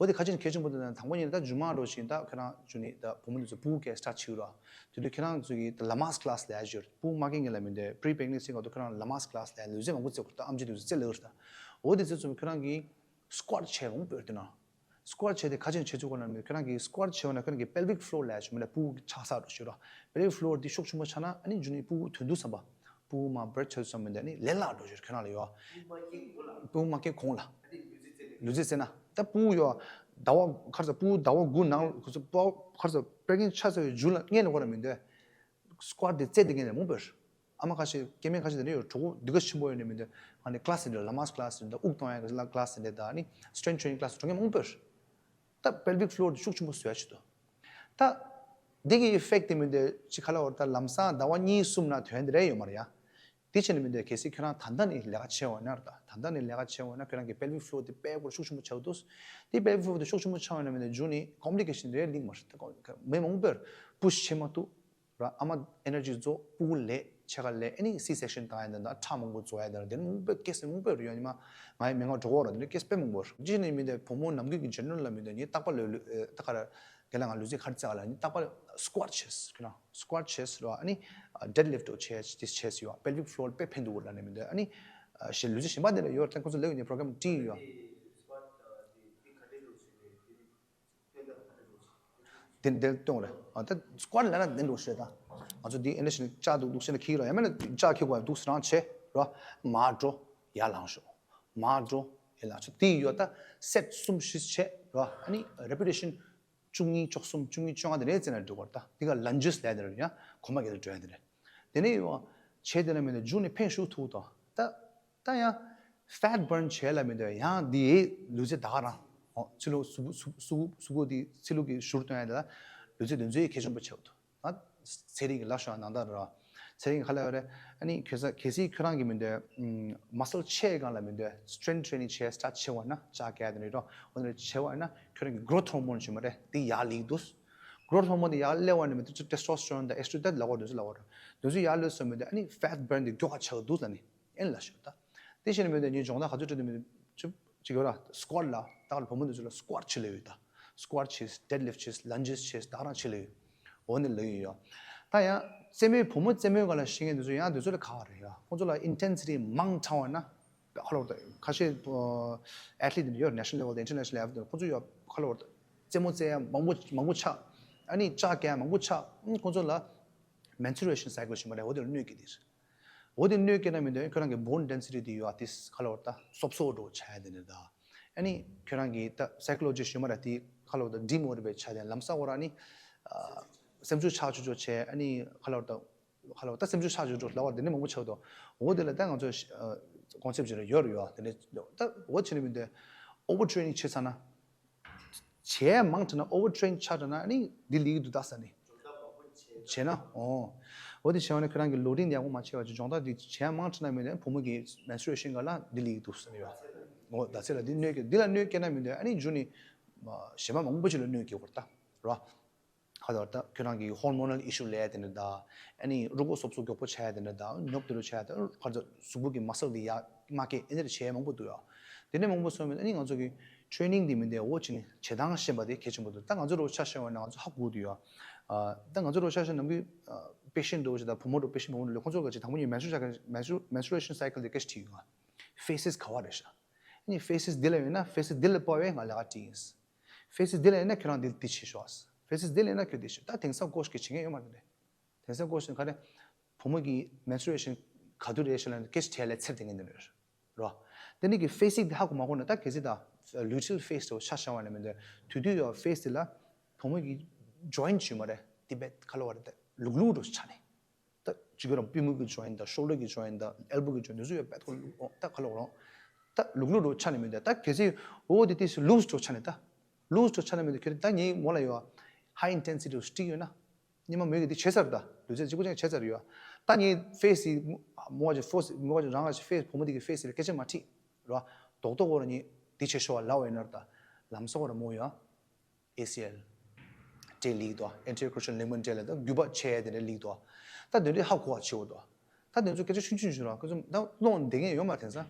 འོ་དེ་ག་ཅིག་གལ་ཆེན་པོ་འདུག་ན། དང་པོ་ཉིད་ནས་ད་རྗེས་མ་འགྲོ་བཞིན་ད་ཁྱོད་རང་ཇུ་ནི་ད་བུ་མོ་འདི་ཚོ་ཕྲུ་གུ་སྐད་ཆ་ཆེ་ར། དེ་དུས་ཁྱེད་རང་ཚོ་གིས་ད་ལ་མ་སི་ཀི་ལ་སི་ལབ་ཡ་ཅིག་ཡོད་རེད། ཕྲུ་གུ་མ་སྐྱེས་སྔོན་ལ་མི་འདོད། པི་རི་པེག་ནེན་སི་སྐབས་དུ་ཁྱོད་རང་ལ་མ་སི་ཀི་ལ་སི་ལབ་ཡ་ལུས་རྩལ་མང་པོ་རྩེ་དགོས་རེད། ད་ཨམ་ཆི་དེ་ཚོ་རྩེ་ལབ་ཡོད་རེད། ད་འོ་དེ་ཚོ་ཚོ་ཁྱོད་རང་གིས་སི་ཀོ་ཊི་བྱས་མང་པོ་ཡོད་དུས་ན། སི་ཀོ་ཊི་བྱས་དེ་ག་ཅིག་བྱེད་ཆོག་གོ་ན་མི་ཁྱོད་རང་གིས་སི་ཀོ་ཊི་བྱས་ན་ཁྱོད་རང་གི་པེལ་ཝིག་ཕི་ལོར་ལབ་ཡ་ཅིག་མི་འདུག་ཕྲུ་གུ་ཆགས་ས་འགྲོ་ཤོད་ར། པེལ་ཝིག་ཕི་ལོར་དེ་ཤུགས་ཆེན་པོ་ཆགས་ན་ཨ་ནི་ཇུ་ནི་ཕྲུ་གུ་ཐོན་དུས་ཙམ་པ། ཕྲུ་གུ་མར་བྷི་རིཐ་ཆགས་དུས་ཙམ་པ་མི་འདུག་ཨ་ནི་ལས་སླ་འགྲོ་ཤོད་ཁྱོད་རང་ལ་ཡོད། ཕྲུ་གུ་མ་སྐྱེས་གོང་ལ། ལུས་རྩལ་རྩེ་ན། ད་ཕྲུ་གུ་ཡོད། ཟླ་བ་ག་རེ་ཟ། ཕྲུ་གུ་ཟླ་བ་དགུ་ནང་ཁོ་ཚོ་ཕྲུ་གུ་ག་རེ་ཟ་པེག་ནེན་ཆགས་ཚར་བའི་མཇུག་ལ་སྔོན་ལ་ཁོ་རང་མི་འདུག་སི་ཀོ་ཊི་དེ་རྩེ་དེ་ངེས་ནས་མང་པོ་ཡོད། ཨ་མ་ཁ་ཤས་སྐྱེ་དམན་ཁ་ཤས་དེ་འདྲ་ཡོད། གྲོགས་པོ་འདི་ག་ཆེན་པོ་ཡོད་ནས་མི་འདུག་ཨ་ནི་ཀི་ལ་སི་དེ་འདྲ་ལ་མ་སི་ཀི་ལ་སི་དེ་འདྲ་དབུགས་གཏོང་ཡ་གི་ཀི་ལ་སི་དེ་འདྲ་ད་ཨ་ནི་སི་ཊེན་ཐི་ཊེ་རེ་ནིང་ཀི་ལ་སི་འགྲོ་མཁན་མང་པོ་ཡོད། ད་པེལ་ཝིག་ཕི་ལོར་དེ་ཤུགས་ཆེན་པོ་བཟོ་ཡ་ཆེད་དུ། ད་འདི་གི་ཨི་ཕེག་དེ་མི་འདུག་ཅིག་ག་ལ་བར་ད་ལམ་སང་ཟླ་བ་གཉིས་གསུམ་ན་ཐོན་དེ་རེད་ཡོད་མ་རེད་ཡ། དེ་བྱས་ནས་མི་འདུག་གལ་སྲིད་ཁྱོད་རང་ད་ལྟ་ནས་ལས་ཀ་བྱས་འོང་ན་ར། ད་ད་ལྟ་ནས་ལས་ཀ་བྱས་འོང་ན་ཁྱོད་རང་གི་པེལ་ཝིག་ཕི་ལོར་དེ་དཔེ་སྐོར་ཤུགས་ཆེན་པོ་ཆགས་འདུག་དེ་པེལ་ཝིག་ཕི་ལོར་དེ་ཤུགས་ཆེན་པོ་ཆགས་འོང་ན་མི་འདུག་མཇུག་ནས་ཀོམ་པི་ལི་ཀེ་ཤན་རེ་ལིང་མ་རེད། ད་ཀོ་མི་མང་པོས་པུ་ཤི་བྱེད་མ་ཐུབ་ར། ཨ་མ་ཨེ་ནར་ཇི་རྫོགས། ཕྲུ་གུ་ལས་ཕྱེད་ཀ་ལས། ཨ་ནི་སི་སེག་ཤན་བཏང་ཡ་དང་ད་ཁྲག་མང་པོ་རྫོགས་ཡ་དང་དེ་མང་པོས་ཀེ་སི་མང་པོ་ཡོད་རེད། ཡོད་ནི་མ་ང་ཡི་མི་ང་གྲོགས་པོ་ར་དེ་འདྲ་ཀེ་སི་དཔེ་མང་པོ་རེད། ཅི་ནས་མི་འདུག་བུ་མོ་ནམ་རྒྱུན་གྱི་ཇེ་ནེ་རལ་ལ་མི་འདུག་ངས་རྟག་པར་ལོས་ལོས་ཨེ་ད་ག་ར་དེ་ལ་ང་ལུས་རྩལ་ག་རེ་རྩེ་ག་ལ་ནི་རྟག་པར་སི་ཀོ་ཊི་བྱས་ཁྱོད་རང་། སི་ཀོ་ཊི་བྱས་ར། ཨ་ནི་ཌེཌ་ལིཕ་ཊི་བྱས། དེ་བྱས་ཡོད། པེལ་ཝིག་ཕི་ལོར་དཔེ་ཕན་ཐོགས་ལ་ནི་མི་འདུག་ཨ་ནི་ཨ་ཞེས་ལུས་རྩལ་གཞན་པ་དེ་ལ་ཡོད་རེད། ད་ཁོ་ཚོ་ལས་ཡོད་ནི་པོ་རོ་གྷ་རམ་བྲིས་ཡོད། དེ་དེ་ག་འདྲས་འགྲོ་ཟེར་ནས་དེ་ནི་དེ་འདྲ་གཏོང་རེད། ཨ་ད་སི་ཀོ་ཊི་ལབ་ན་དེ་འདྲ་ཞེས་ད། ང་ཚོ་འདི་ཨེ་འདྲ་ཞིག་ནས་ལྕགས་འདུག་འདུག་ཟེར་ན་ཁྱི་རོ་ཡ་མེད་ན་ལྕགས་ཁྱི་གོ་ཡ་འདུག་སེ་རང་བྱེད་རོ། མར་འགྲོ་ཡར་ལངས་ཤོག་མར་འགྲོ་ཡར་ལངས་ཤོག་དེ་ཡོད། ད་སེ་ཊི་གསུམ་བཞི་བྱེད་རོ། ཨ་ནི་རེ་པི་ཊེ་ཤན་བཅུ་གཉིས་བཅུ་གསུམ་བཅུ་གཉིས་བཅོ་ལྔ་དེ་འདྲའི་རྩེ་ན་འགྲོ་གི་རེད། ད་འདི་ག་ལན་ཇེ་སི་ལབ་དེ་རེད། ཡང་གོམ་པ་ག་ལ་འགྲོ་ཡ་དེ་རེད། དེ་ནས་ཡོད་བྱས་དེ་ན་མི་འདུག་མཇུག་ནས་ཕན་ཞུགས་ཐུབ་དང་། ད་ད་ཡང་ཕེ་ཊི་བྷརན་བྱས་ལ་མི་འདུག་ཡང་འདི་ལུས་རྩལ་ད་ག་རང་། ཨོ་ཚི་ལུ་སུ་སུ་སུ་སུ་གུ་འདི་ཚི་ལུ་གི་ཞུར་བཏོན་ཡ་དེ་ལ་ལུས་རྩལ་དེ་ཚོའི་གལ་ཆེན་པོ་ཆགས་འདུག་ཨ་ཚེ་རིང་གི་ལ་ཤོ་ནང་ད་ར་ཚེ་རིང་གི་ཁ་ལ་ཡོད་རེད། ཨ་ནི་ཁྱོད་ས་གལ་སྲིད་ཁྱོད་རང་གི་མི་འདུག་མ་སལ་ཆེ་གང་ལ་མི་འདུག་སི་ཊེན་ཐི་ཊེ་རེ་ནིང་བྱས་སི་ཊར་ཊི་བྱས་པ་ན་ལྕགས་ག་དེ་ནི་རོ། འོ་ནི་བྱས་པ་ན་ཁྱོད་རང་གི་གྷི་རོ་ཐི་ཧོར་མོན་ཞུ་མ་རེད། དེ་ཡར་སླེབས་འདུག་གྷི་རོ་ཐི་ཧོར་མོན་དེ་ཡར་སླེབས་པ་ནི་མི་འདུག་ཊེ་སི་ཊོ་སི་ཊེ་རོན་དང་ཨེ་སི་ཊྲོ་ཇེན་ལབ་དགོས་འདུག་ཟེར་ལབ་དགོས་རེད། དེ་ཚོ་ཡར་སླེབས་སོང་མི་འདུག་ཨ་ནི་ཕེ་ཊི་བྷརན་དེ་མགྱོགས་ཁ་ཆགས་འདུག་ལབ་ནི་ཨེ་ལ་ཤོད་ད། དེ་བཞིན་མི་འདུག་ངས་སྦྱོང་བརྡར་ག་ཚོད་སྤྲད་འདུག་མི་འདུག་ཅིག་ཅིག་ཡོད་ར། སི་ཀོ་ཊི་ལ་ད་ག་ལ་བུ་མོ་འདི་ཚོ་ལ་སི་ཀོ་ཊི་བྱེད་ལེ་ཡོད་ད། སི་ཀོ་ཊི་བྱེད། ཌེཌ་ལིཕ་ཊི་བྱེད། ལན་ཇེ་སི་བྱེད། ད་ག་རང་བྱེད་ལེ་ཡོད། འོ་ནི་ལེ་ཡོད་ཡོད། ད་ཡང་རྩེད་མོའི་བུ་མོ་རྩེད་མོའི་སྒང་ལ་ཤེས་མཁན་འདི་ཚོ་ཡང་འདི་ཚོ་ལ་ཁག་རེད་ཡ། ཁོང་ཚོ་ལ་ཨིན་ཊེན་སི་ཊི་མང་དྲགས་པ་ན་ཁ་ལོ་ད་ཁ་ཤས་ཨེ་ཐི་ལིཊ་འདི་ཡོད། ནེ་ཤ་ནལ་ལེ་ཝལ་དང་ཨིན་ཊར་ནེ་ཤ་ནལ་ལེ་ཝལ་དུ་ཁོང་ཚོ་ཡོད། ཁ་ལོ་ད་རྩེད་མོ་རྩེ་ཡ་མང་པོ་མང་པོ་ཆགས། ཨ་ནི་ལྕགས་རྒྱག་ཡ་མང་པོ་ཆགས། ཁོང་ཚོ་ལ་མེན་སི་ཊུ་རེ་ཤན་སའི་ཀལ་ཞིག་མ་རེད། འོ་དེ་ལ་གནོད་ཀྱི་འདི་རེད། འོ་དེ་གནོད་སྐྱེལ་ན་མི་འདོད། ཁྱོད་རང་གི་བོན་ཌེན་སི་ཊི་དེ་ཡོད་ཨ། དེ་ག་ལ་བར་ད་སོབ་སོབ་འགྲོ་བྱ་ཡ་དེ་འདྲ་ད། ཨ་ནི་ཁྱོད་རང་གི་ད་སའི་ཀོ་ལོ་ཇི་ཞུ་མ་ར་དེ་ག་ལ་བར་ད་ཌི་མོ་ཊི་ཝེ་ཊི་བྱ་དེ་ལམ་སང་བར་ཨ་ནི་སེམས་ཤུགས་ཆག་ཆོག་ཆོག་བྱས། ཨ་ནི་ག་ལ་བར་ད་ག་ལ་བར་ད་སེམས་ཤུགས་ཆག་ཆོག་ཆོག་ལ་བར་དེ་འདྲ་མང་པོ་ཆགས་འདུག་འོ་དེ་ལ་ད་ང་ཚོ་ཀོན་སེབ་ཅིག་རེ་ཡོད་རེད་ཡོད། དེ་འདྲ་ད་འོ་བྱེད་ན་མི་འདོད། ཨོ་ཝར་ཊེ་རེ་ནིང་བྱེད་ཚར་ན། བྱས་མང་དྲགས་ན་ཨོ་ཝར་ཊེ་རེ་ནིང་ཆགས་དྲགས་ན་ཨ་ནི་འདི་ལེགས་འདུག་ད་ཟེར་ནི། བྱས་ན་ཨོ། འོ་དེ་བྱས་པ་ནི་ཁྱོད་རང་གི་ལོ་ཌིང་དེ་ཡག་པོ་མ་བྱས་པ་ཅིག་སྦྱོང་བརྡར་དེ་བྱས་མང་དྲགས་ན་མི་འདོད། བུ་མོ་གི་མེན་སི་ཊུ་རེ་ཤན་སྒང་ལ་འདི་ལེགས་འདུག་ཟེར་ནི་ཡོད། འོ་ད་ཚེ་ལ་འདི་གནོད་སྐྱེལ་འདི་ལ་གནོད་སྐྱེལ་ན་མི་འདོད། ཨ་ནི་མཇུག་ནི་གཞན་པ་མང་པོ་ཅིག་ལ་གནོད་སྐྱེལ་དགོས་རེད་ད་རོ། ག་ལ་བར་ད་ཁྱོད་རང་གི་ཧོར་མོ་ནལ་ཨི་ཤུ་ལས་དེ་འདྲ་ད། ཨ་ནི་རུས་ཁོག་སོབ་སོབ་མགྱོགས་པོ་ཆགས་ཡ་དེ་འདྲ་ད། ཉོབ་དེ་འདྲ་ཆགས་ཡ་ད། ཁ་ཚ་གཟུགས་པོ་གི་མ་སལ་དེ་ཡར་མར་སྐྱེད་ཨེ་འདྲ་བྱས་མང་པོ་འདུག་ཡ། དེ་འདྲ་མང་པོ་སོང་བས་ཨ་ནི་ང་ཚོ་གི་ཊེ་རེ་ནིང་དེ་མི་འདྲ་བོ་བྱེད་ནི་བྱེད་སྟངས་ཤེས་པ་དེ་གལ་ཆེན་པོ་འདུག་ད་ང་ཚོ་རོ་ཆ་བཞག་པ་ན་ང་ཚོ་ཧ་གོ་འདུག་ཡ། ཨ་ད་ང་ཚོ་རོ་ཆ་བཞག་ནམ་རྒྱུན་ཨ་ patient འདྲ་བོ་ཞིག་དང་བུ་མོ་འདྲ་patient བུ་མོ་འདྲ་ལས་ཁོང་ཚོ་ག་ཅིག་དང་པོ་ཉིད་menstruation cycle menstruation cycle དེ་སྐད་ཆ་དྲིས་ཡོང་ང་། phases ག་བ་རེད་ཤག་ཨ་ནི་phases འདི་ལ་ཡོད་ན་phases འདི་ལ་པ་བས་ང་ལས་ཀ་དྲིས་ཡིན། phases འདི་ལ་ཡོད་ན་ཁྱོད་རང་འདི་འདི་བྱེད་ཤོག phases འདི་ལ་ཡོད་ན་ཁྱོད་འདི་བྱེད། ད་དེང་སང་ཀོ་ཤ་གི་བྱེད་མཁན་ཡོད་མ་རེད། དེང་སང་ཀོ་ཤ་ག་རེ། བུ་མོ་གི་menstruation ག་དུས་རེད་ཤག་ལ་སྐད་ཆ་དྲིས་ལས་ཚེར་དེ་ངན་འདི་རེད། རོ། དེ་ནི་གི་phases འདི་ཧ་གོ་མ་གོ་ན་ད་གལ་སྲིད་ད་luteal phase དེ་ཆ་བཞག་པ་ན་མི་འདོད་དུས་དུས་ཡོད་phases འདི་ལ་བུ་མོ་གི་joint ཡོད་མ་རེད། དེ་བས་ཁ་ལོ་བ་རེད་ད་ལུག་ལུག་འགྲོ་ཆ་ནས། ད་ཅི་ག་རང་པུས་མོ་གི་joint དང་shoulder གི joint དང་elbow གི joint འདི་ཚོ་ཡོད་པས་ཁོ་ལུག་ད་ཁ་ལོ་རང་། ད་ལུག་ལུག་འགྲོ་ཆ་ནས་མི་འདོད་ད་གལ་སྲིད་འོ་དེ་དེ་loose འགྲོ་ཆ་ནས་ད་loose འགྲོ་ཆ་ནས་མི་འདོད་ཁྱོད་ད་ངའི་ངོ་ལ་ཡོད་high intensity སྟེགས་ཡོད་ན། ཉི་མ་མོས་ཀྱི་འདི་བྱས་ཚར་ད། ལུས་རྩལ་གཅིག་པུ་ཅན་བྱས་ཚར་ཡོད། ད་ངའི་face ཡི་མོ་ག་ཅིག་force མོ་ག་ཅིག་རང་ག་ཅིག་face བུ་མོ་འདི་གི་face ལ་སྐད་ཆ་མ་དྲིས། རོ། རྡོག་རྡོག་གོ་ར་ཉི་འདི་བྱས་ཤོག་ལབ་ཡིན་ན་ད། ལམ་སང་གོ་ར་མོ་ཡོད། ཨེ་སི་ཨེལ། དེ་ལེགས་དོ། anterior cruciate ligament དེ་ལ་ད་རྒྱུ་བ་ཆེ་དེ་འདྲ་ལེགས་དོ། ད་དེ་འདྲའི་ཧ་གོ་བ་ཆེ་བོ་དོ། ད་དེ་ཚོ་སྐད་ཆ་ཆུང་ཆུང་ཞིག་རོ། ཁོ་ཚོ་ད་ཀློག་བདེ་མཁན་ཡོད་མ་དེང་སང་།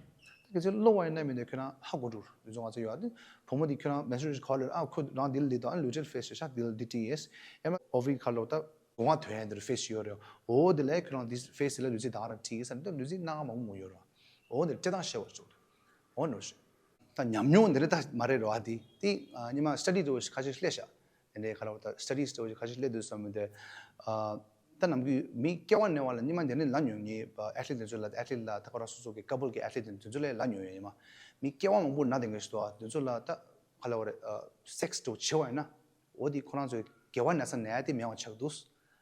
ད་སྐད་ཆ་ཀློག་པ་ཡིན་ན་མིན་ན་ཁྱོད་རང་ཧ་གོ་འགྲོ། དེ་ཚོ་ང་ཚོ་ཡོད་ཨ། དེ་བུ་མོ་འདི་ཁྱོད་རང་menstruation ག་ལོར་ཨ་ཁོ་རང་འདི་ལ་འདི་དང་ཨ་luteal phase ཤ་འདི་ལ་འདི་ཏི་ཨེས། ཡང་ན་ཨོ་ཝི་ག་ལོར་ད་གོ་བ་ཐོན་ཡ་འདིར་phase ཡོད་རེད། འོ་དེ་ལས་ཁྱོད་རང་འདི་phase ལ་ལུས་རྩལ་ད་ག་རང་ཏི་ཨེས་ཟེར་ན་ད་ལུས་རྩལ་སྣ་ཁ་མང་པོ་ཡོད་རེད། འོ་འདིར་སྤྲད་སྟངས་ཤེས་པར་བྱེད། འོ་འདྲ་ཞིག་ད་ཉམས་མྱོང་འདི་འདྲ་ད་མ་རེད་རོ་ཨ། དེ་དེ་ཉི་མ་study འདྲ་བོ་ཞིག་ཁ་ཤས་སླེབས་ཤག་དེ་འདྲའི་ཁ་ལོ་ད་studies འདྲ་བོ་ཞིག་ཁ་ཤས་སླེབས་འདུག་བསམ་མི་འདུག་ཨ། ད་ནམ་རྒྱུན་མི་སྐྱེ་བ་ནས་བ་ལ་ཉི་མ་དེ་ནས་ལབ་མྱོང་ངེས་པ་athlete དེ་ཚོ་ལ་athlete ལ་ད་ག་རང་སོ་སོ་གི་couple གི་athlete དེ་ཚོ་ལ་ལབ་མྱོང་ཡོད་ཉི་མ། མི་སྐྱེ་བ་མང་པོ་ན་དེ་འདྲ་ཞིག་འདུག་ཨ། དེ་ཚོ་ལ་ད་ག་ལབ་དགོས་རེད། sex འདྲ་བོ་བྱེད་པ་ཡིན་ན། འོ་དེ་ཁོ་རང་ཚོའི་དགེ་བ་ན་ས་ན་ཡ་དེ་མེད་པ་ཆགས་འདུག་ལས་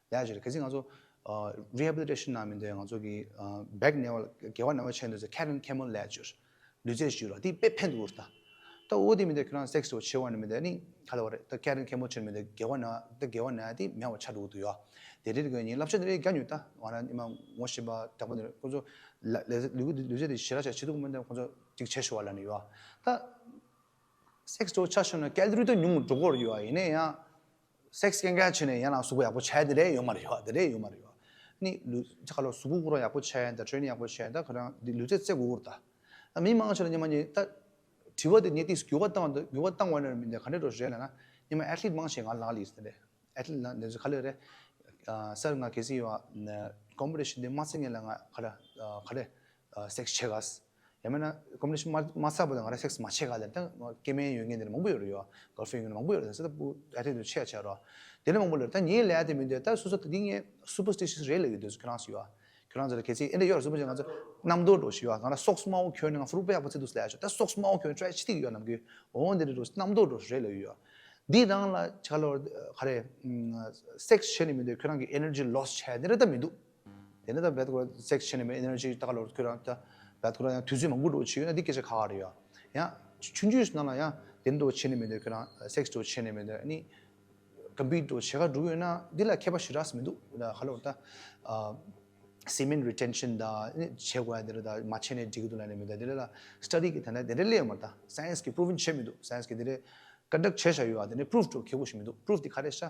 ཀྱི་རེད། གལ་སྲིད་ང་ཚོ་rehabilitation ནང་མི་འདུག་ང་ཚོ་གི་back ནས་བ་དགེ་བ་ན་བ་བྱས་འདུག་ཚེ་cat and camel ལས་ཀྱི་རེད། ལུས་རྩལ་ཞུ་ར་དེ་དཔེ་ཕན་ཐོགས་ད། ད་འོ་དེ་མི་འདུག་ཁྱོད་རང་sex འདྲ་བོ་བྱེད་པ་ནི་མི་འདུག་ནི་ག་ལབ་དགོས་རེད། ད་cat and camel བྱས་མི་འདུག་དགེ་བ་ན་ད་དགེ་བ་ན་ཡ་དེ་མེད་པ་ཆགས་འགྲོ་གི་འདུག་ཡ། དེ་རེད་དགོས་ཉིན་བསླབ་བྱ་དེ་རེད་རྒྱ་ཉོས་ད་ང་རང་ཉི་མ་ངོ་ཤེས་པ་དྲག་པོ་དེ་རེད། ཁོ་ཚོ་ལ་ལས་ལུས་ལུས་རྩལ་དེ་ཞེ་དྲག་ཆ་བྱེད་ཐུབ་མི་འདུག་ཁོ་ཚོ་ཅིག་བྱེད་ཤོག་ལབ་ནི་ཡོད་ད། sex འདྲ་བོ་ཆ་བཞག་ན་calorie ད་ཉུང་རུ་འགྲོ་གི་ཡོད་ཡིན་ན་ཡང་། sex སྐད་འགག་བྱས་ནས་ཡང་ན་གཟུགས་པོ་ཡག་པོ་ཆགས་དེ་རེད་ཡོད་མ་རེད་ཡོད་དེ་རེད་ཡོད་མ་རེད་ཡོད། ནི་ལུས་ཚེ་ཁ་ལོ་གཟུགས་པོ་ཁོ་རང་ཡག་པོ་ཆགས་ཡང་ད་training ཡག་པོ་བྱས་ཡང་ད་ཁོ་རང་འདི་ལུས་རྩལ་རྩེ་དགོས་ཀྱི་རེད་ད། ད་མི་མང་ཆེ་ལ་ཉི་མ་ཉི་ད་དྲི་བ་དེ་ཉེ་ཏིས་འགྱུར་བ་བཏང་བ་འགྱུར་བ་བཏང་བ་ནི་མི་འདི་ག་འདྲ་འགྲོ་རེད་ལབ་ན་ཉི་མ་athlete མང་ཆེ་ང་ལག་ལས་དེ་རེད། athlete ལ་འདི་ཚོ་ག་ལེ་རེད། སར་ང་གལ་སྲིད་ཡོད་ཨ། competition འདི་མ་ཚད་ངེས་ལ་ང་ག་རེ་ག་རེ་sex བྱེད་ག་ཡང་མིན་ན་competition མ་མ་ཚར་བ་དང་ང་རང་sex མ་བྱེད་ག་ལ་ད་སྐྱེ་དམན་ཡོད་མཁན་དེ་འདྲ་མང་པོ་ཡོད་རེད་ཡོད། girlfriend ཡོད་མཁན་མང་པོ་ཡོད་རེད་ཟེར་ད་བུ་ཨ་རེ་དུ་ཆེ་ཆེ་རོ། དེ་ལས་མང་པོ་ལ་ད་ངའི་ལས་དེ་མི་འདུག་ད་སོ་སོ་ད་འདི་ངས་superstitious རེད་ལབ་ཡོད་དུས་ཁྱོད་རང་སུ་ཡོད། ཁྱོད་རང་ཚོ་ལ་གལ་སྲིད་ཨེ་འདྲ་ཡོད་རེད། སུ་པ་ཅིག་ང་ཚོ་གནམ་རྡོ་འགྲོ་ཞིག་ཡོད། ང་རང་socks དམར་པོ་གྱོན་ནས་ང་fruit པོ་ཡག་པོ་བཙལ་འདུག་ལབ་ཡ་ཆོག་ད་socks དམར་པོ་གྱོན་try བྱེད་ཀྱི་ཡོད་ནམ་རྒྱུན། འོ་འདི་འདྲ་འགྲོ་གནམ་རྡོ་འགྲོ་རེད་ལབ་ཡོད། འདི་རང་ལ་ཆ་ལོ་ག་རེ་sex བྱས་ནས་མི་འདུག་ཁྱོད་རང་གི་energy loss བྱས་འདི་འདྲ་ད་མི་འདུག་དེ་ནས་ད་བད་ཁོ་ར་sex བྱས་ནས་མི་energy ད་ག་ལོར་ཁྱོད་རང་ད་བད་ཁོ་ར་ཡང་དུས་ཚོད་མང་པོ་འགྲོ་བྱས་ཡོད་ན་འདི་སྐད་ཆ་ཁག་ཁག་རེད་ཡ། ཡང་ཆུང་ཆུང་ནང་ལ་ཡང་དེ་འདྲ་བྱས་ནས་མི་འདུག་ཁྱོད་རང་sex འགྲོ་བྱས་ནས་མི་འདུག་ཨ་ནི་compete འགྲོ་བྱེད་ག་འགྲོ་གི་ཡོད་ན་འདི་ལ་ཁྱད་པར་ཞེ་དྲག་མི་འདུག་ད་ག་ལོར་ད་semen retention ད་ཨ་ནི་བྱེད་དགོས་ཡ་དེ་རེད། ད་མ་བྱས་ནས་འགྲིག་གི་འདུག་ལབ་ནས་མི་འདུག་དེ་འདྲ་ལ་study གི་ད་ནས་དེ་འདྲ་སླེབས་ཡོད་མ་རེད། ད་science གི་proven བྱས་མི་འདུག science གི་དེ་འདྲ་conduct བྱས་བཞག་ཡོད་ཨ། དེ་ནས་proof འགྲོ་ཁེ་པོ་ཞིག་མི་འདུག proof དེ་ག་རེ་ཤ་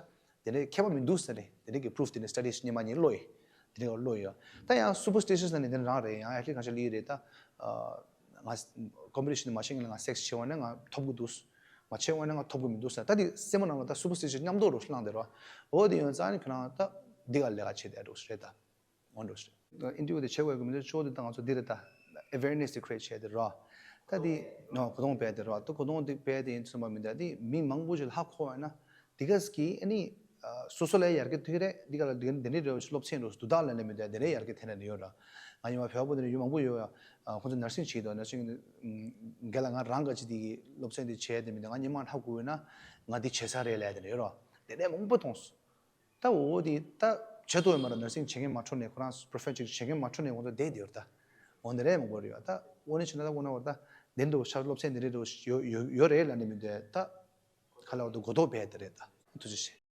དེ་འདྲའི་ཁྱད་པར་མི་འདུག་ཟེར་ནས་དེ་འདྲའི་གི་proof དེ་ནས་studies ཉི་མ་ཉིན་ཀློག་ཡིན། དེ་འདྲའི་ཀློག་ཡོད། ད་ཡང་superstitious ལ་ནི་དེ་རང་རེད། ཡང་athlete གང་ཤ་ལི་རེད། ད་ང་competition མ་ཤེས་ངེས་ལ་ང་sex བྱེད་འོང་ན་ང་ཐོབ་གི་འདུག་མ་བྱེད་འོང་ན་ང་ཐོབ་གི་མི་འདུག་ཟེར། ད་དེ་སེམས་ནང་ལ་ད་superstitious མཉམ་དུ་རུ་བསླངས་དེ་རོ། འོ་དེ་ཡོད་ཙང་ནི་ཁྱོད་རང་ད་འདི་ག་ལས་ཀ་བྱེད་དེ་འགྲོ་རེད་ད། འོ་འགྲོ་ཞེས། interview དེ་བྱེད་དགོས་ཀྱི་མི་འདུག་གཙོ་བོ་དེ་ད་ང་ཚོ་འདི་རེད་ད། awareness དེ་create བྱས་དེ་རོ། ད་འདི་ནོ་གོ་དོང་སྤེལ་དེ་རོ། ད་གོ་དོང་དེ་སྤེལ་དེ་ཡིན་ཙམ་པ་མི་འདུག་འདི་མི་མང་པོ་ཞིག་ཧ་གོ་བ་ན་འདི་ག་ཟིག་གི་ཨ་ནི་སོ་སོ་ལ་ཡར་རྒྱས་ཐུག་རེད། འདི་ག་ལ་འདི་འདི་འདྲའི་རེ་བ་ཞིག་སློབ་ཚན་རོ་དུ་དག་ལ་ནས་མི་འདུག་འདི་འདྲའི་ཡར་རྒྱས་ཐེབས་ནས་ཡོད་ར། ང་ཉི་མ་བོད་པ་འདི་འདྲ་ཡུལ་མང་པོ་ཡོད་ཡ། ཁོང་ཚོ་nursing བྱེད་དོ་nursing འགལ་ལ་ང་རང་ག་ཅི་འདི་གི་སློབ་ཚན་འདི་བྱས་དེ་མི་འདུག་ང་ཉི་མ་ཧ་གོ་བས་ན་ང་འདི་བྱེད་ས་རེད་ལབ་དེ་འདྲ་ཡོད་ར། འདི་འདྲའི་མང་པོ་མཐོང་སོང་། ད་འོ་དེ་ད་བྱེད་ཐུབ་ཡོད་མ་རེད། nursing བྱེད་མཁན་མ་འཕྲོད་ནས་ཁོ་རང་profession ཅིག་བྱེད་མཁན་མ་འཕྲོད་ནས་ཁོང་ཚོ་བསྡད་དེ་ཡོད་ད། འོ་འདི་རེད་མང་པོ་རེད་ཡོད་ད། འོ་ནི་བྱས་ན་ད་འོ་ན་འོ་ད་འདི་འདྲ་བོ་ཤར་སློབ་ཚན་འདི་རེད་འདྲ་བོ་ཡོད་ཡོད་ཡོད་རེད་ལབ་ནས་མི་འདུག་ད། ག་ལ་འོ་ད་གོ་རྟོགས་སྤེལ་དེ་རེད་ད། ཐུགས་རྗེ་ཆེ།